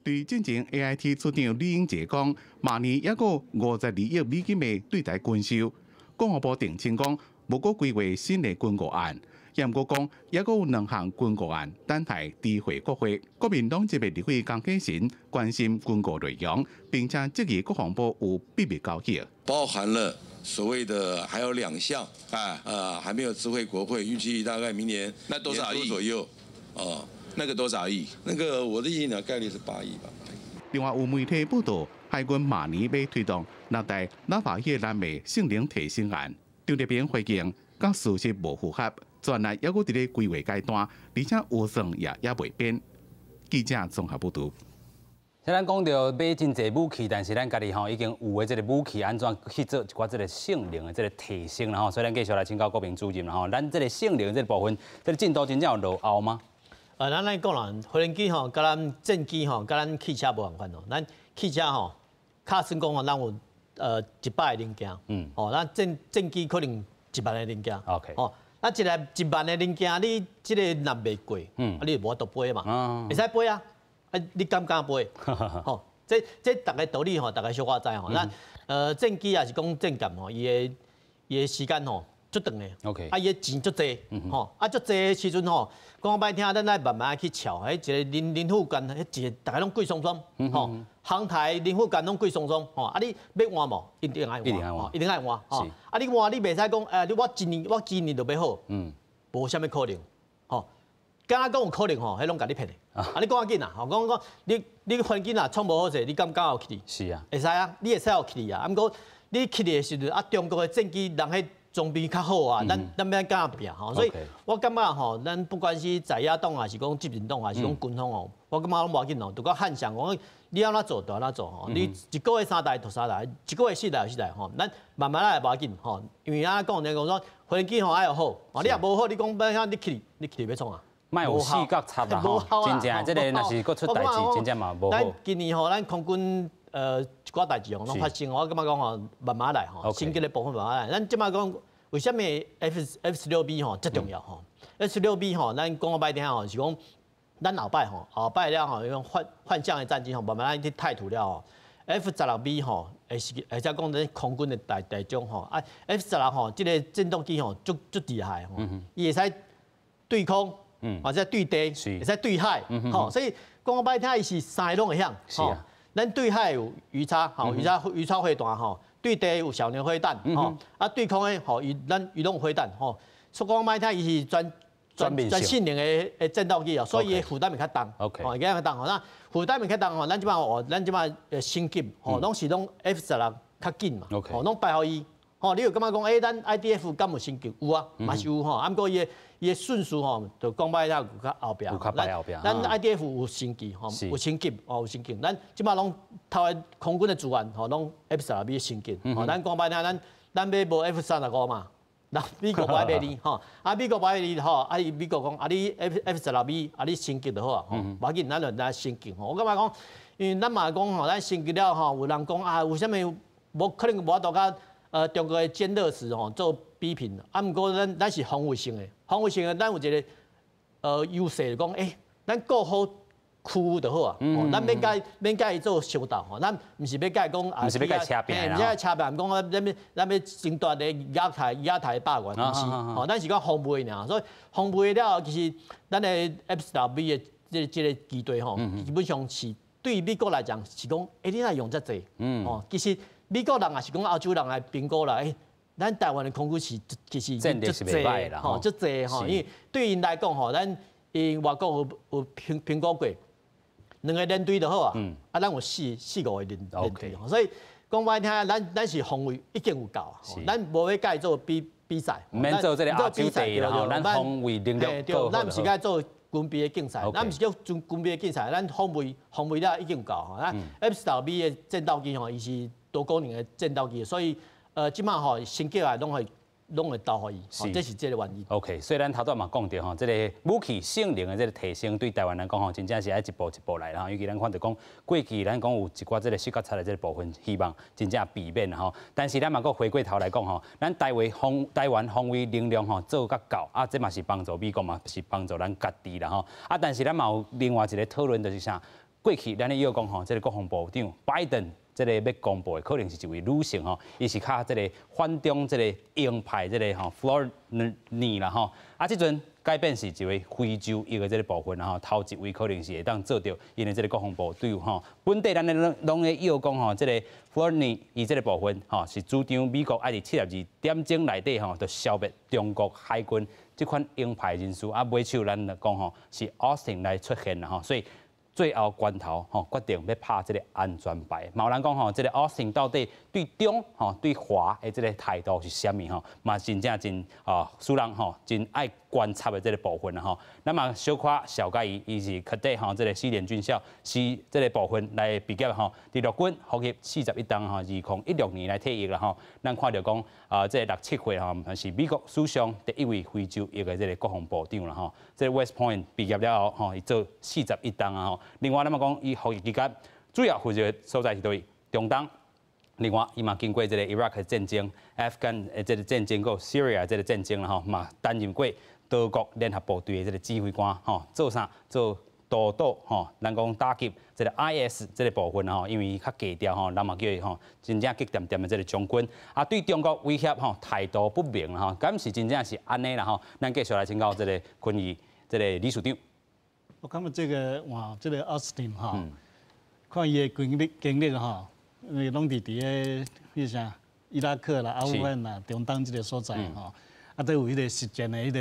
對進前 AIT 處長李英傑講，明年猶閣52億美金的對台軍售。國防部澄清講，無閣規劃新的軍購案，也毋過講，猶閣有兩項軍購案等待知會國會。國民黨籍的立委江啟臣關心軍購內容，並且質疑國防部有秘密交易。
包含了所謂的還有兩項，啊，還沒有知會國會，預計大概明年
那多少億
左右，哦。
那個多少億？
那個我的印象概率是8億吧。
另外有媒體報道，海軍明年欲推動六台拉法葉艦的性能提升案，張德平回應，佮事實無符合，專案猶閣佇咧規劃階段，而且預算也猶未編。記者綜合報道。
咱講著買真濟武器，但是咱家己吼已經有的這个武器，按怎去做一寡這个性能的這个提升啦吼？所以咱繼續來請教國銘主任啦吼。咱這个性能這个部分，這个進度真正有落後嗎？
咱來講啦，飛行機吼，佮咱戰機吼，佮咱汽車無仝款哦。咱汽車吼，較算講吼，咱有100個零件，哦，咱戰機可能1萬个零件。 哦，啊，一个1萬个零件，你這个若袂過，啊，你就無法度飛嘛。會使飛啊，啊，你敢敢飛？吼，這逐个道理吼，逐个小可知吼。咱戰機也是講戰艦吼，伊的時間吼足長的。 啊，伊的錢足濟，吼，啊，足濟的時陣吼，講歹聽，咱愛慢慢去撨，彼一个零零附件，彼一个逐个攏貴鬆鬆，吼，航太零附件攏貴鬆鬆，吼，啊，你欲換無？一定愛換，一定愛換，吼，啊，你換你袂使講，你我一年我今年就欲好，無啥物可能，吼，敢若講有可能吼，彼攏共你騙的，啊，你講較緊啊，吼，講講你環境若創無好勢，你敢敢予去？會使啊，你會使予去啊，啊，毋過你去的時陣，啊，中國的戰機人彼裝備較好啊，咱欲按怎拼吼？所以我感覺吼，咱不管是在野黨，還是講執政黨，還是講軍方吼，我感覺攏無要緊哦，就閣漢想講，你按怎做就按怎做吼，你一個月三台就三台，一個月四台就四台吼，咱慢慢來無要緊吼，因為按怎講，人講說飛機吼愛有好，你若無好，你講欲按怎你去，你去欲創啊？
莫有四角插啦吼，真正這个若是閣出代誌，真正嘛無好。
咱今年吼，咱空軍一寡代誌吼攏發生，我感覺講吼慢慢來吼，升級的部分慢慢來。咱這擺講為啥物 F 16B 吼遮重要吼？F 16B 吼，咱講較歹聽吼，是講咱後擺吼，後擺了吼，用幻象的戰機吼，慢慢去汰除了吼。F 十六 V 吼，會是會使講咱空軍的大大將吼。啊，F 十六吼，這个戰鬥機吼，足足厲害吼，伊會使對空，或者對地，會使對海，吼，所以講較歹聽，伊是三个攏會曉。咱對海有魚叉，吼，魚叉飛彈吼，對地有小牛飛彈，吼，啊對空的吼，伊咱移動飛彈，吼，所以講歹聽，伊是全性能的戰鬥機哦，所以伊負擔會較重， 吼，會較重吼。那負擔會較重吼，咱這擺哦，咱這擺升級，吼，攏是攏 F 十六較緊嘛，吼，攏排予伊，吼，你有感覺講，欸，咱 IDF 敢有升級？有啊，嘛是有吼，啊，毋過伊的伊的順序吼，就講歹聽有較後壁。
有較排後壁。
咱 IDF 有升級吼，有升級哦，有升級。咱這擺攏透過空軍的資源吼，攏 F 十六 V 升級。吼，咱講歹聽，咱欲無 F 35嘛，咱美國無愛買你吼，啊美國無愛買你吼，啊伊美國講啊你 F 十六 V 啊你升級就好啊，吼，無要緊，咱就來升級吼。我感覺講，因為咱嘛講吼，咱升級了吼，有人講啊，有啥物無可能無法度佮中國的殲20吼做比拼，啊，毋過咱是防衛性的，防衛性的，咱有一个優勢，講欸，咱顧好區域就好啊，咱免佮伊做相鬥吼，咱毋是欲佮伊講
啊，毋是欲佮伊車拼，
毋是欲車拼，講啊，咱欲爭奪咧亞太霸權，毋是，吼，咱是講防衛爾，所以防衛了後，其實咱的 F 十六 V 的這个機隊吼，基本上是對美國來講是講，欸，你若用遮濟，哦，其實美國人也是講歐洲人來評估啦，欸，咱台灣的空軍是其實足濟吼，足濟吼，因為對𪜶來講吼，咱𪜶外國有評估過，兩個連隊就好啊，啊，咱有四五個連隊，所以講歹聽，咱是防衛已經有夠啊，咱無欲佮伊做比賽，
免做這个亞洲第一啦，咱防衛能力
對，咱毋是佮做軍備的競賽，咱毋是叫軍備的競賽，咱防衛了已經有夠吼。咱 F 十六 V 的戰鬥機吼，伊是多功能的戰鬥機，所以這擺吼升級來攏會投予伊，這是這个原因。
OK，所以咱頭拄嘛講著吼，這个武器性能的這个提升，對台灣來講吼，真正是愛一步一步來啦。尤其咱看著講過去，咱講有一寡這个四角插的這个部分，希望真正避免吼。但是咱嘛閣回過頭來講吼，咱台灣防衛能量吼做較夠，啊，這嘛是幫助美國嘛，是幫助咱家己啦吼。啊，但是咱嘛有另外一个討論，就是啥？過去咱咧要講吼，這个國防部長拜登。這个欲公布的可能是一位女性吼，伊是較這个反中這个鷹派這个吼 Florney 啦吼，啊，這陣改變是一位非洲裔的這个部分吼，頭一位可能是會當做著𪜶的這个國防部長吼。本地咱咧攏咧要講吼，這个 Florney 伊這个部分吼是主張美國愛佇72點鐘內底吼，就消滅中國海軍這款鷹派人士，啊，尾手咱來講吼是 Austin 來出現啦吼，所以。最後關頭吼，決定欲拍這个安全牌。嘛有人講吼，這个奧斯汀到底對中吼對華的這个態度是啥物吼？嘛真正真啊，使人吼真愛觀察的這个部分啦吼。那麼小可紹介伊，伊是 cadet 吼，這个西點軍校是這个部分來畢業吼，佇陸軍服役41冬吼，2016年來退役啦吼。咱看著講啊，這个67歲吼，是美國史上第一位非洲裔的這个國防部長啦吼。這个 West Point 畢業了後吼，伊做41冬啊吼。另外，咱嘛講伊服役期間主要負責所在是佗位？中東。另外，伊嘛經過這个伊拉克戰爭、阿富汗的這个戰爭，閣有 Syria 這个戰爭啦吼，嘛擔任過多國聯合部隊的這个指揮官吼，做啥？做督導吼，咱講打擊這个 IS 這个部分吼，因為伊較低調吼，人嘛叫伊吼真正激恬恬的這个將軍。啊，對中國威脅吼態度不明吼，敢是真正是按呢啦吼？咱繼續來請教這个坤儀這个理事長。
我感覺這个哇，這个奧斯汀吼，看伊的經歷吼，因為攏佇個彼啥伊拉克啦、阿富汗啦、中東這个所在吼，啊，都有彼个實戰的彼个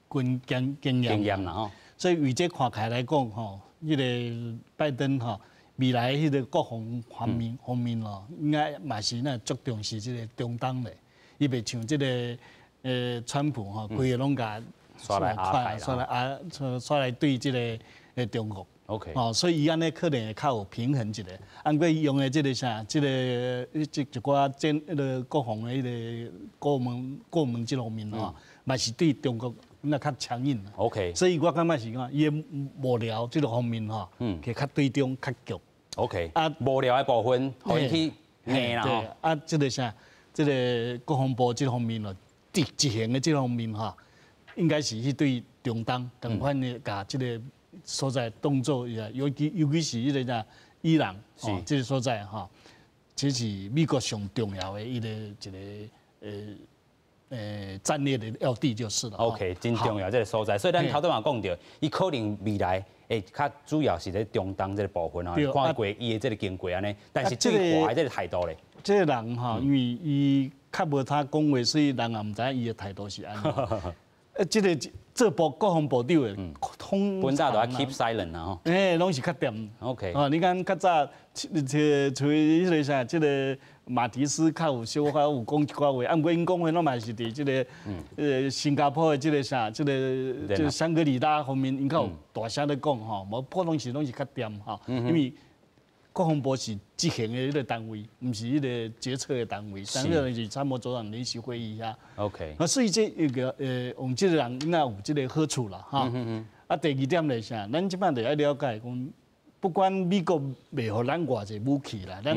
軍經驗。
經驗啦吼。
所以為這看起來講吼，彼个拜登吼，未來彼个國防方面咯，應該嘛是那足重視這个中東的，伊袂像這个川普吼，規个攏共
刷來亞太，
刷來亞，刷來對這个中國。 哦，所以伊按呢可能會較有平衡一下。啊，毋過伊用的這个啥，這个這一寡戰彼个國防的彼个顧問這方面吼，嘛是對中國那較強硬。 所以我感覺是講，伊的幕僚這个方面吼，會較對中較強。
啊，幕僚的部分予伊去硬啦吼。
啊，這个啥，這个國防部這方面咯，執行的這方面吼，應該是去對中東仝款的，共這个所在動作，尤其是彼个啥伊朗，哦，這个所在吼，這是美國上重要的一個戰略的要地就是了。
OK，真重要這个所在，所以咱頭拄嘛講著，伊可能未來會較主要是咧中東這个部分吼，看過伊的這个經過按呢，但是對華的這个態度咧，
這个人吼，因為伊較無他講話，所以人也毋知影伊的態度是按怎。這个做部國防部長的，通
本早都愛 keep silent 啦吼。
欸，攏是較恬。 哦，你看較早，這除彼个啥，這个馬提斯較有小可有講一寡話，啊，毋過𪜶講話攏嘛是佇這个新加坡的這个啥，這个這香格里拉方面，𪜶較有大聲咧講吼，無普通時攏是較恬吼，因為國防部是執行的彼个單位，毋是彼個決策的單位，單位是參謀總長聯席會議遐。 啊，所以這一個用這个人應該有這个好處啦，哈。啊，第二點就是啥？咱這擺就愛了解講，不管美國賣予咱偌濟武器啦，咱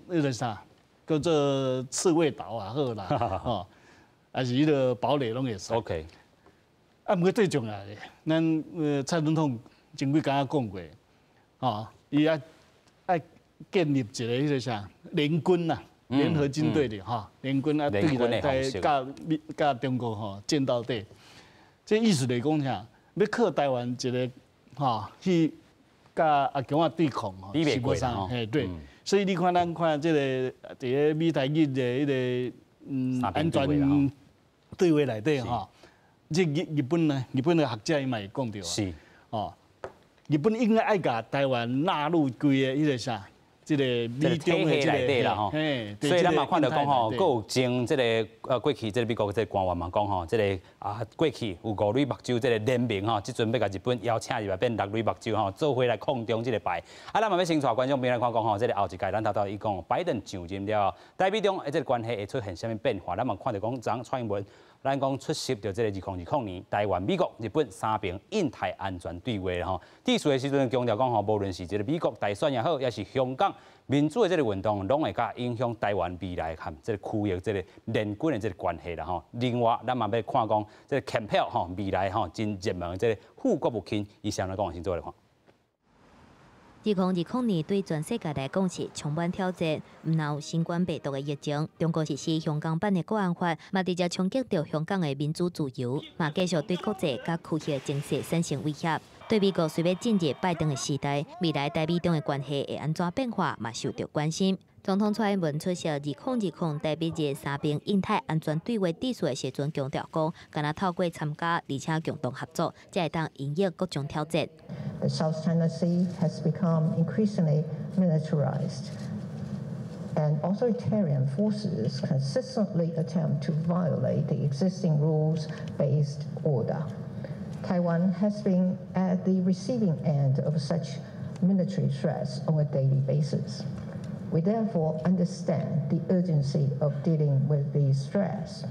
彼个啥叫做刺蝟島也好啦，吼，還是彼个堡壘攏會使。 啊，毋過最重要的，咱蔡總統前幾工仔講過，吼，伊愛建立一个彼个啥聯軍呐，聯合軍隊的吼，聯軍啊對來在佮美佮中國吼戰到底。這意思來講啥？欲靠台灣一个吼去佮阿強仔對抗吼，
是無啥
嘿對。所以你看咱看這個佇个美台日的彼个安全對話內底吼，這日本呢，日本的學者伊嘛會講著啊，哦，日本應該愛共台灣納入規个彼个啥？這個
美中的這個啦吼，所以咱嘛看著講吼，閣有前這個過去這个美國這个官員嘛講吼，這个啊過去有五類目睭這个聯盟吼，這陣欲共日本邀請入來變六類目睭吼，做伙來抗中這个牌。啊，咱嘛欲先帶觀眾朋友來看講吼，這个後一屆咱頭拄伊講拜登上任了後，台美中的這个關係會出現啥物變化？咱嘛看著講，昨蔡英文咱講出席著這个2020年台灣、美國、日本三邊印太安全對話吼。致辭的時陣強調講吼，無論是這个美國大選也好，抑是香港民主的這个運動，攏會共影響台灣未來和這个區域這个聯軍的這个關係啦吼。另外，咱嘛欲看講這个坎佩奧吼，未來吼真熱門的這个副國務卿，伊啥來講，先做來看。
2020年對全世界來講是充滿挑戰，毋但有新冠病毒的疫情，中國實施香港版的國安法，嘛直接衝擊著香港的民主自由，嘛繼續對國際佮區域情勢產生威脅。對美國隨欲進入拜登的時代，未來台美中的關係會按怎變化，嘛受著關心。總統蔡英文出席2020台美日三邊印太安全對話致辭的時陣，強調講，敢若透過參加，而且共同合作，才會當因應各種挑戰。
The South China Sea has become increasingly militarized, and authoritarian forces consistently attempt to violate the existing rules-based order. Taiwan has been at the receiving end of such military threats on a daily basis. We therefore understand the urgency of dealing with these threats.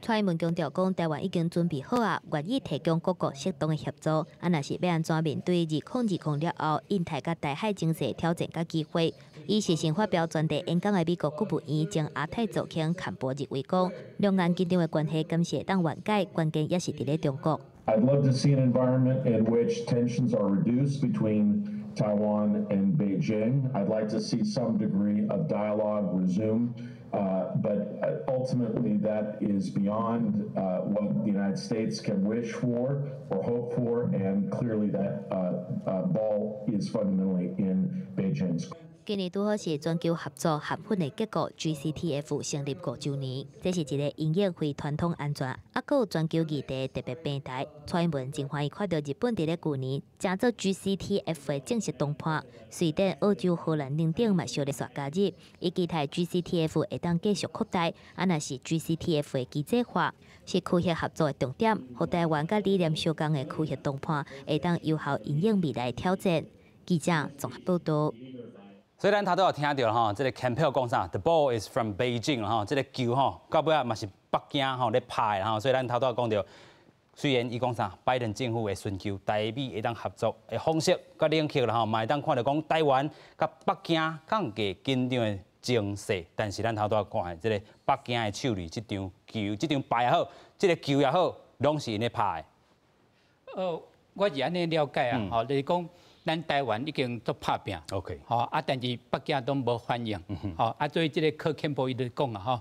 蔡英文強調講，台灣已經準備好啊，願意提供各國適當的協助。啊，若是欲按怎面對2020了後，印太佮台海情勢挑戰佮機會，伊視訊發表專題演講的美國國務院前亞太助卿坎伯認為講，兩岸緊張的關係敢是會當緩解，關鍵也是佇咧中國。
I'd love to see an environment in which tensions are reduced between Taiwan and Beijing. I'd like to see some degree of dialogue resume, but ultimately that is beyond what the United States can wish for or hope for, and clearly that ball is fundamentally in Beijing's.
今年拄好是全球合作合訓的結果，GCTF 成立5週年，這是一个因應非傳統安全，猶閣有全球議題的特別平台。蔡英文真歡喜看著日本佇咧舊年成做 GCTF 的正式談判，瑞典、澳洲、荷蘭等等嘛相連續加入，伊期待 GCTF 會當繼續擴大，啊若是 GCTF 的機制化，是區域合作的重點，予台灣佮理念相仝的區域談判會當有效因應未來的挑戰。記者綜合報導。
所以咱頭拄有聽著吼，這个 Campbell 講啥？The ball is from Beijing 吼，這个球吼，到尾仔嘛是北京吼咧拍的吼。所以咱頭拄仔講著，雖然伊講啥，拜登政府會尋求台美會當合作的方式佮冷卻啦吼，嘛會當看著講台灣佮北京更加緊張的情勢，但是咱頭拄仔看的這个北京的手裡這場球，這場牌也好，這个球也好，攏是𪜶咧拍
的。我是按呢了解啊，吼，就是講，咱台灣已經足拍拚吼啊，但是北京攏無反應，吼啊，所以這个柯坎波伊就講啊，吼，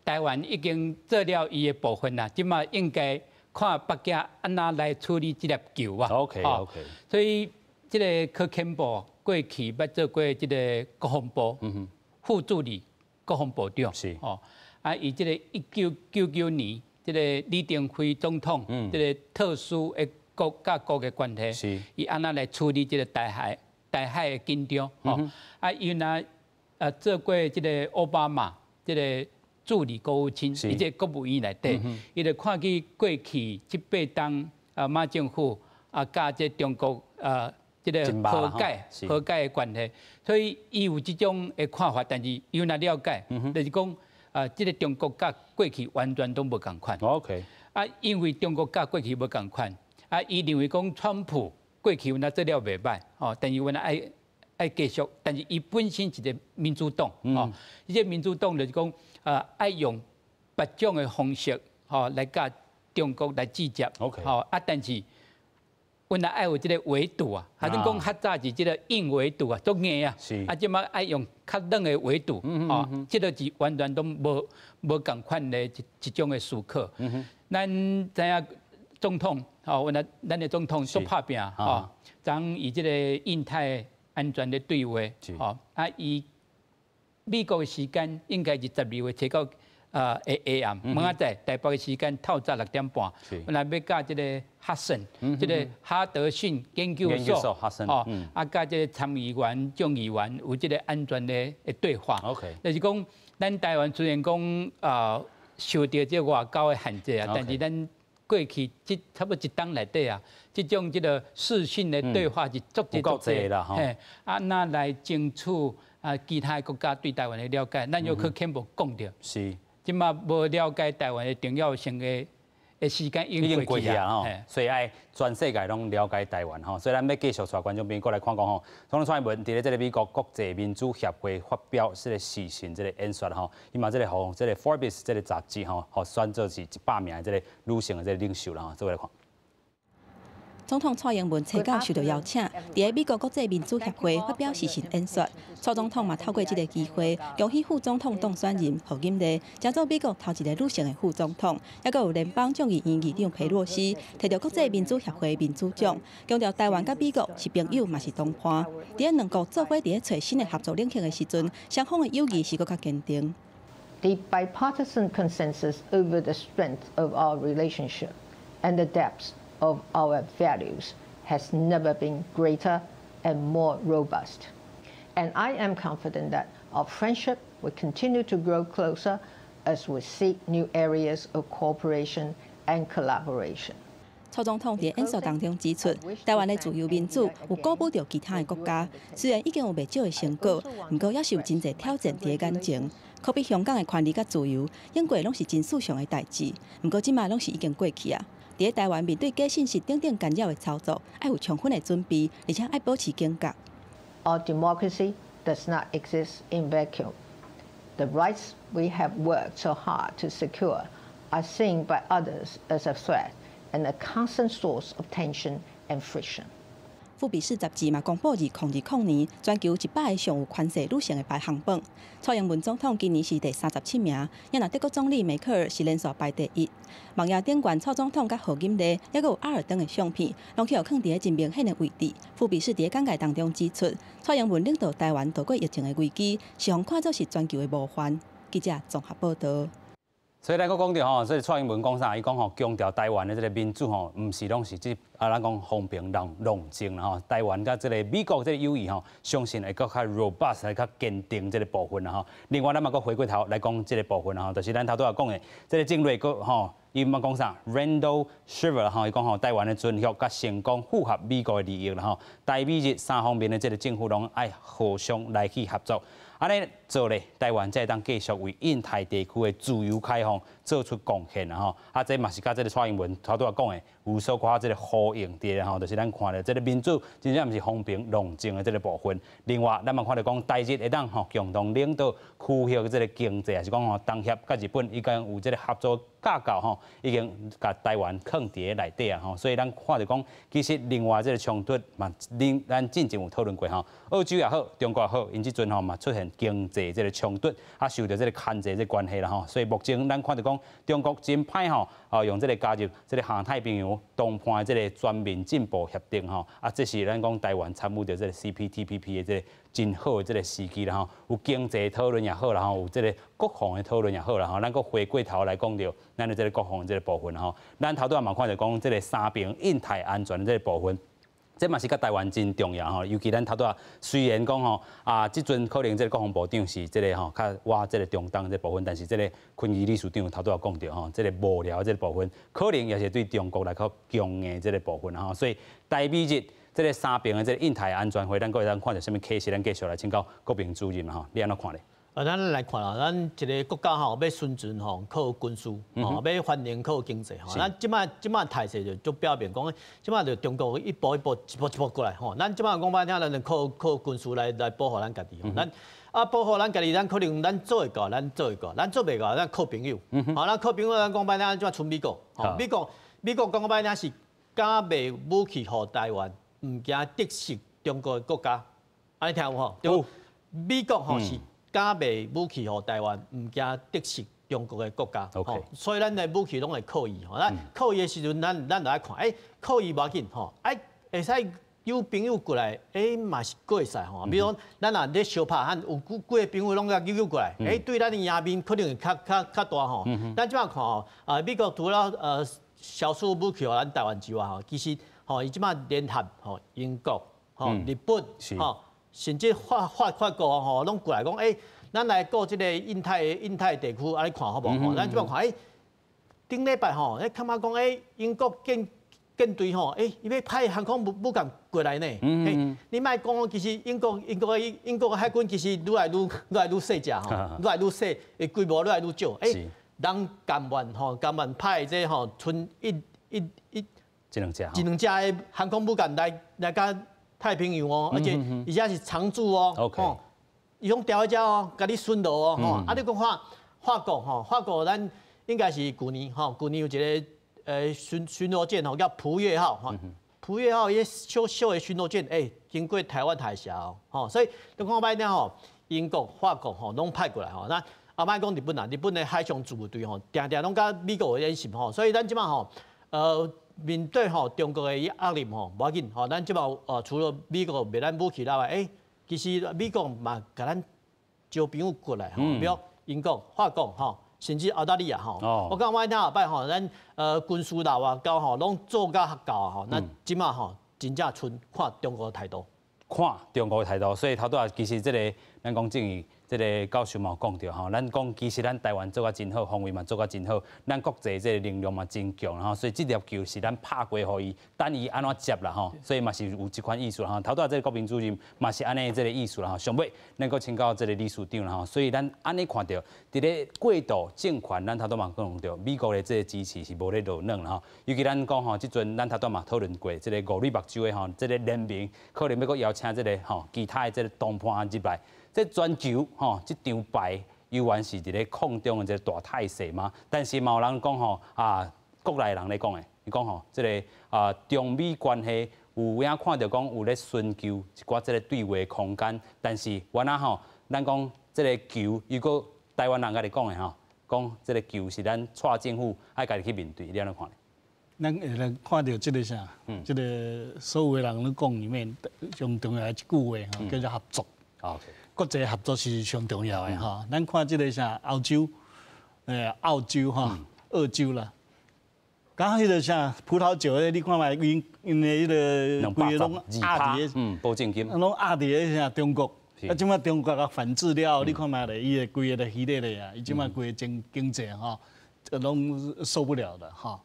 台灣已經做了伊的部分啦，這馬應該看北京按怎來處理這粒球啊所以這个柯坎波過去捌做過這个國防部副助理國防部長，吼，啊，伊這个1999年，這个李登輝總統，這个特殊的國佮國的關係，伊按怎來處理這个台海的緊張？吼，啊，伊若做過這个奧巴馬這个助理國務卿，伊這個國務院內底，伊就看見過去這八冬啊馬政府啊佮這中國啊這个和解的關係，所以伊有這種的看法，但是伊若了解，就是講啊，這个中國佮過去完全攏無仝款。 啊，因為中國佮過去無仝款。啊，伊認為講川普過去有若做了袂䆀，吼，但是阮愛繼續，但是伊本身一个民主黨，吼，伊這个民主黨就是講，愛用別種的方式，吼，來佮中國來制裁， 吼，啊，但是阮若愛有這个圍堵啊，還是講較早是這个硬圍堵啊，足硬啊，啊，這馬愛用較軟的圍堵，吼，這个是完全攏無仝款的一種的思考。咱知影總統，吼，阮咱的總統足拍拚，吼，昨伊這个印太安全的對話，吼，啊，伊美國的時間應該是12月7號下下暗，明仔載台北的時間透早6點半，阮來欲佮這个哈森，這个哈德遜研究所，吼，啊，佮這个參議員、眾議員有這个安全的對話。 就是講，咱台灣雖然講受著這外交的限制啊，但是咱過去這差不多一冬內底啊，這種這个視訊的對話是足濟足濟
啦，
嘿，啊，那來爭取啊其他國家對台灣的了解，咱又去坎無講著，這馬無了解台灣的重要性的時間已經過去
啊，吼，所以愛全世界攏了解台灣吼，所以咱欲繼續帶觀眾朋友過來看講吼，總統蔡英文佇咧這个美國國際民主協會發表這个視訊這个演說吼，伊嘛這个予這个 Forbes 這个雜誌吼，予選做是100名的這个女性的這个領袖啦吼，做伙來看。
總統蔡英文初九受到邀請，佇咧美國國際民主協會發表視訊演說。蔡總統嘛透過這个機會，恭喜副總統當選人賀錦麗，成做美國頭一个女性的副總統，抑閣有聯邦眾議院議長佩洛西提著國際民主協會民主獎，強調台灣佮美國是朋友嘛是同伴。佇咧兩國做伙佇咧揣新的合作領域的時陣，雙方的友誼是閣較堅定。
The bipartisan consensus over the strength of our relationship and the depth of our values has never been greater and more robust. And I am confident that our friendship will continue to grow closer as we seek new areas of cooperation and collaboration.
蔡總統佇演說當中指出，台灣的自由民主有鼓舞著其他的國家，雖然已經有袂少的成果，毋過猶是有真濟挑戰佇咧眼前。可比香港的權利佮自由，猶過攏是真世俗的代誌，毋過這馬攏是已經過去啊。佇咧台灣面對假信息等等干擾的操作，愛有充分的準備，而且愛保持警覺。
Our democracy does not exist in vacuum. The rights we have worked so hard to secure are seen by others as a threat and a constant source of tension and friction.
富比士雜誌嘛公布2020年全球100个上有權勢女性的排行榜，蔡英文總統今年是第37名，也若德國總理梅克爾是連續排第一。網頁頂懸蔡總統佮賀錦麗，抑閣有阿爾登的相片，攏去予囥佇咧真明顯的位置。富比士佇咧簡介當中指出，蔡英文領導台灣渡過疫情的危機，是予看做是全球的模範。記者綜合報導。
所以咱閣講著吼，所以蔡英文講啥？伊講吼，強調台灣的這个民主吼，毋是攏是這啊，咱講風平浪靜啦吼。台灣佮這个美國這个友誼吼，相信會閣較 robust，會較堅定這个部分啦吼。另外，咱嘛閣回過頭來講這个部分啦吼，就是咱頭拄仔講的這个鄭瑞國吼，伊嘛講啥？Randall Schriver 吼，伊講吼，台灣的存續佮成功符合美國的利益啦吼。台美日三方面的這个政府攏愛互相來去合作。按呢做咧，台灣才會當繼續為印太地區的自由開放做出貢獻啦吼。啊，這嘛是佮這个蔡英文頭拄仔講的有所看這个呼應佇吼，就是咱看著這个民主真正毋是風平浪靜的這个部分。另外，咱嘛看著講台日會當吼共同領導區域這个經濟，抑是講吼東協佮日本已經有這个合作架構吼，已經共台灣囥佇咧內底啊吼。所以咱看著講，其實另外這个衝突嘛，恁咱進前有討論過吼，澳洲也好，中國也好，𪜶這陣吼嘛出現經濟這个衝突，啊受著這个牽制這個關係啦吼，所以目前咱看著講，中國真歹吼，啊用這个加入這个環太平洋東岸的這个全面進步協定吼，啊這是咱講台灣參與著這个 CPTPP 的這个真好的這个時機啦吼，有經濟討論也好啦吼，有這个國防的討論也好啦吼，咱閣回過頭來講著咱的這个國防的這个部分吼，咱頭拄仔嘛看著講這个三邊印太安全的這个部分。這嘛是佮台灣真重要吼，尤其咱頭拄仔雖然講吼啊，這陣可能這个國防部長是這个吼較倚這个中東這部分，但是這个坤儀理事長頭拄仔講著吼，這个幕僚這个部分可能也是對中國來較強硬這个部分吼，所以台美日這个三邊的這个印太安全會，咱閣會當看著啥物啟示，咱繼續來請教國平主任吼，你按怎看咧？
啊，咱來看啦，咱一个國家吼欲生存吼，靠軍事，吼欲繁榮靠經濟吼。咱這擺這擺態勢就就表明講，這擺就中國一步一步一步一步過來吼。咱這擺講歹聽，咱就靠軍事來保護咱家己吼。咱啊保護咱家己，咱可能咱做會到，咱做會到，咱做袂到，咱靠朋友。吼，咱靠朋友，咱講歹聽，這擺賰美國。吼，美國講歹聽是敢賣武器予台灣，毋驚得失中國的國家。按呢聽有無？對。美國吼是敢賣武器予台灣，毋驚得失中國的國家。所以咱的武器攏會靠伊。吼，咱靠伊的時陣，咱就愛看，欸，靠伊無要緊，吼，哎，會使有朋友過來，欸，嘛是閣會使吼。比如講，咱若咧相拍，有幾幾个朋友攏共揪揪過來，欸，對咱的贏面可能會較大吼。咱這擺看吼，啊，美國除了銷售武器予咱台灣之外吼，其實吼伊這擺聯合吼英國、吼日本、吼，甚至法國吼，攏過來講，欸，咱來顧這个印太地區，按呢看好無？吼，咱這擺看，欸，頂禮拜吼，欸，感覺講，欸，英國艦隊吼，欸，伊欲派航空母艦過來呢。欸，你莫講，其實英國的海軍其實愈來愈細隻吼，愈來愈細，規模愈來愈少。欸，人甘願吼，甘願派這吼，賰一一一
一兩隻，
一兩隻的航空母艦來共太平洋哦，而且是常駐哦，吼，伊攏調佇遮哦，共你巡邏哦，吼，啊，你講法國吼，法國咱應該是舊年吼，舊年有一个巡邏艦吼，叫普越號吼，濮越號伊小小的巡邏艦，經過台灣海峽哦，吼，所以你看擺了吼，英國、法國吼攏派過來吼，那啊莫講日本啊，日本的海上自衛隊吼，定定攏佮美國有演習吼，所以咱這擺吼，面對吼中國的壓力吼，無要緊吼，咱這擺除了美國賣咱武器以外，其實美國嘛共咱招朋友過來吼，比如英國、法國吼，甚至澳大利亞吼。我感覺我聽後擺吼，咱軍事啦外交吼，攏做甲較夠吼，咱這擺吼真正賰看中國態度。
看中國態度，所以頭拄仔其實這个咱講正義。這个教授嘛有講著吼，咱講其實咱台灣做甲真好，防衛嘛做甲真好，咱國際這个能量嘛真強吼，所以這粒球是咱拍過予伊，等伊按怎接啦吼，所以嘛是有這款意思啦吼。頭拄仔這个國民主任嘛是按呢這个意思啦吼。上尾咱閣請教這个理事長啦吼，所以咱按呢看著，佇咧過渡政權，咱頭拄嘛講著，美國的這个支持是無咧落軟啦吼。尤其咱講吼，這陣咱頭拄嘛討論過，這个五女目睭的吼，這个聯盟可能欲閣邀請這个吼其他的這个同伴入來。這全球吼，這場牌猶原是佇咧空中的這个大態勢嘛？但是嘛有人講吼啊，國內人咧講的，伊講吼，這个啊中美關係有影看著講有咧尋求一寡這个對話空間，但是原來吼，咱講這个球，如果台灣人家己講的吼，講這个球是咱蔡政府愛家己去面對，你按怎看？
咱會來看著這个啥？這个所有的人攏講裡面上重要的一句話吼，叫做合作。 國際合作是上重要的吼。咱看這个啥歐洲，澳洲吼，澳洲啦，剛彼个啥葡萄酒的，你看覓𪜶𪜶的彼个規个攏壓佇个，
保證金，
攏壓佇个啥中國。啊，這擺中國共反制了，你看覓咧，伊的規个就虛咧咧啊，伊這擺規个經濟吼，攏受不了了吼。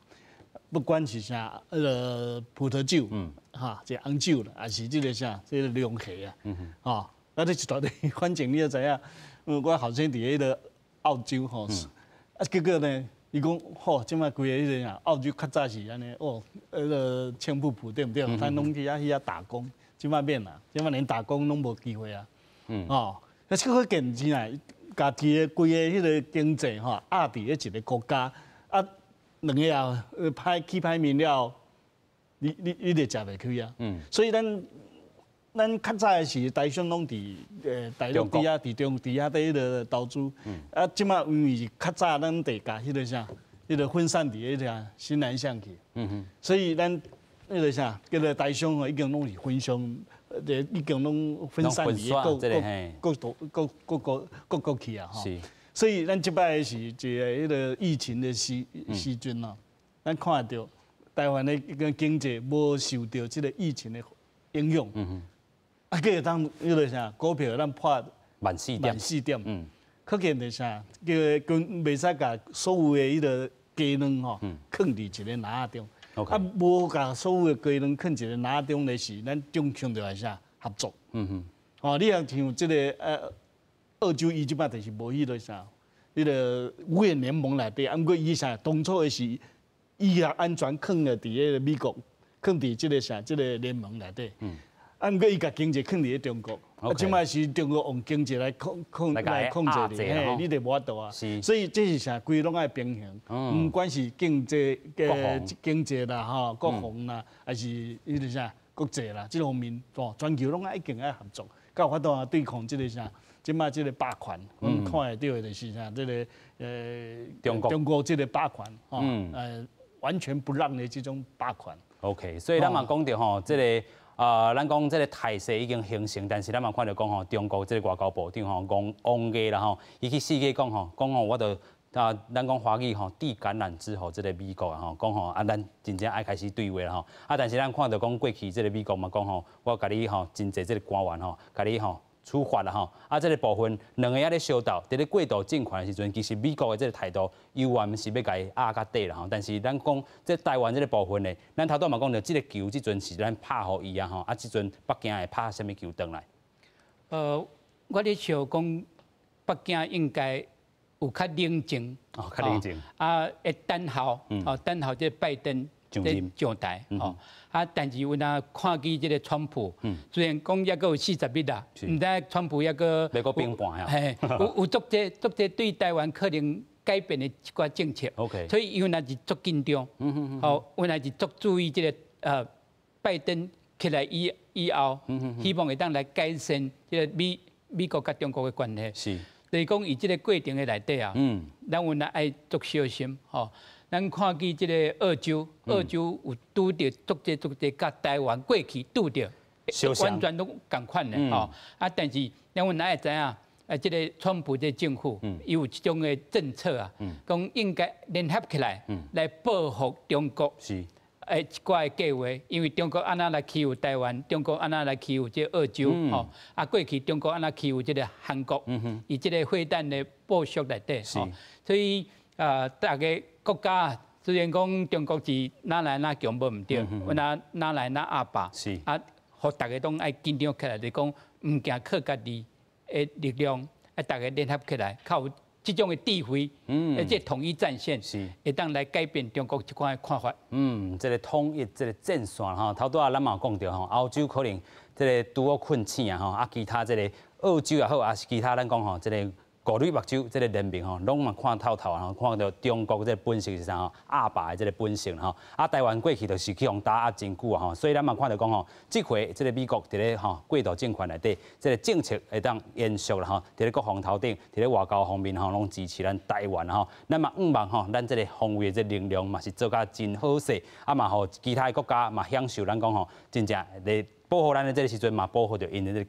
不管是啥，彼个葡萄酒，哈，這紅酒啦，還是這个啥，這个龍蝦啊，吼。啊！這一大堆，反正你也知影，我後生佇彼个澳洲吼，啊，結果呢，伊講吼，這擺規個彼个啥，澳洲較早是按呢，哦，彼个青埔埔對毋對？咱攏去遐打工，這擺免啦，這擺連打工攏無機會啊。哦，啊，這個見真啊，家己的規个彼个經濟吼，壓佇咧一个國家，啊，兩个啊，歹起歹面了，你就食袂開啊。所以咱。咱較早的時，台商攏佇大陸佇遐，佇中佇遐佇彼个投資。啊，這擺因為較早咱地共彼个啥，彼个分散佇彼个新南向去。所以咱彼个啥，叫做台商吼，已經攏是分商，已經攏分散佇各各各各各國各國去啊。吼。所以咱這擺是一個彼个疫情的時陣咯，咱看著台灣的個經濟無受著這个疫情的影響。啊，閣會當彼个啥股票咱破
14,000點，
14,000點，可見著啥，叫跟袂使共所有的彼个雞卵吼，囥佇一个籃仔中。啊，無共所有的雞卵囥一個籃仔中的是，咱中強調的啥合作。吼，你若像這个澳洲伊這擺就是無彼个啥，彼个五眼聯盟內底，啊，毋過伊啥當初的是，伊也安全囥咧佇彼个美國，囥佇這个啥這个聯盟內底。啊，毋過伊共經濟囥佇咧中國，啊，這擺是中國用經濟來控制你，嘿，你就無法度啊。所以這是啥？規攏愛平衡，毋管是經濟的經濟啦，吼，國防啦，還是彼个啥國際啦，這方面，哦，全球攏愛一定愛合作，才有法度啊對抗這个啥？這擺這个霸權，阮看會著的就是啥？這个中國這个霸權，吼，完全不讓的這種霸權。
OK，所以咱嘛講著吼，這个。啊，咱講這个態勢已經形成，但是咱嘛看著講吼，中國這个外交部長吼，王毅啦吼，伊去四界講吼，講吼，我著啊，咱講華語吼，遞橄欖枝予這个美國啊吼，講吼啊，咱真正愛開始對話啦吼。啊，但是咱看著講過去這个美國嘛講吼，我共你吼真濟這个官員吼，共你吼處罰啦吼。啊，這个部分兩个仔咧相鬥，佇咧過渡政權的時陣，其實美國的這个態度猶原是欲共伊壓較底啦吼。但是咱講這台灣這个部分呢，咱頭拄嘛講著，這个球這陣是咱拍予伊啊吼。啊，這陣北京會拍啥物球轉來？
我咧想講，北京應該有較冷靜，
哦，較冷靜。
啊，會等候，哦，等候這拜登上台，哦。啊，但是有若看見這个川普，雖然講猶閣有40日啦，毋知川普猶閣
欲閣變盤啊，
嘿，有足濟足濟對台灣可能改變的一寡政策。 所以伊有若是足緊張，吼，有若是足注意這个拜登起來以後，希望會當來改善這个美國佮中國的關係。就是講，伊這个過程的內底啊，咱有若愛足小心吼。咱看見這个澳洲，澳洲有拄著足濟足濟，佮台灣過去拄著完全攏仝款的吼。啊，但是咱有若愛知影，啊，這个川普這个政府，伊有這種的政策啊，講應該聯合起來來報復中國。一寡的計劃，因為中國按怎來欺負台灣，中國按怎來欺負這個澳洲，吼，啊過去中國按怎欺負這个韓國，伊這个飛彈的部署內底，吼，所以啊，大家國家雖然講中國是哪來哪強無毋對，哪哪來哪壓霸，啊，予大家攏愛緊張起來，就講毋驚靠家己的力量，啊，大家聯合起來，較有這種的智慧，這統一戰線，會當來改變中國這款的看法。
嗯，這个統一這个戰線吼，頭拄仔咱嘛有講著吼，歐洲可能這个拄好困醒啊吼，啊其他這个澳洲也好，抑是其他咱講吼，這个五女目睭這个聯盟吼，攏嘛看透透啊，吼，看著中國這个本性是啥吼，鴨霸的這个本性吼，啊台灣過去就是去予打壓真久啊吼，所以咱嘛看著講吼，這回這个美國佇咧吼過渡政權內底，這个政策會當延續啦吼，佇咧國防頭頂，佇咧外交方面吼，攏支持咱台灣吼，咱嘛向望吼，咱這个防衛的這個能量嘛是做甲真好勢，啊嘛予其他的國家嘛享受咱講吼，真正咧保護咱的這个時陣嘛保護著𪜶的這个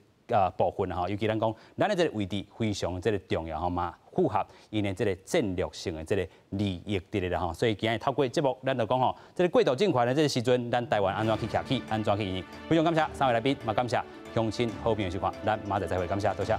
部分吼，尤其咱講，咱的這个位置非常這个重要吼嘛，符合𪜶的這个戰略性的這个利益佇咧啦吼，所以今日透過節目，咱就講吼，這个過渡政權的這个時陣，咱台灣按怎去徛起，按怎去應？非常感謝三位來賓，嘛感謝鄉親好朋友收看，咱明仔載再會，感謝多謝。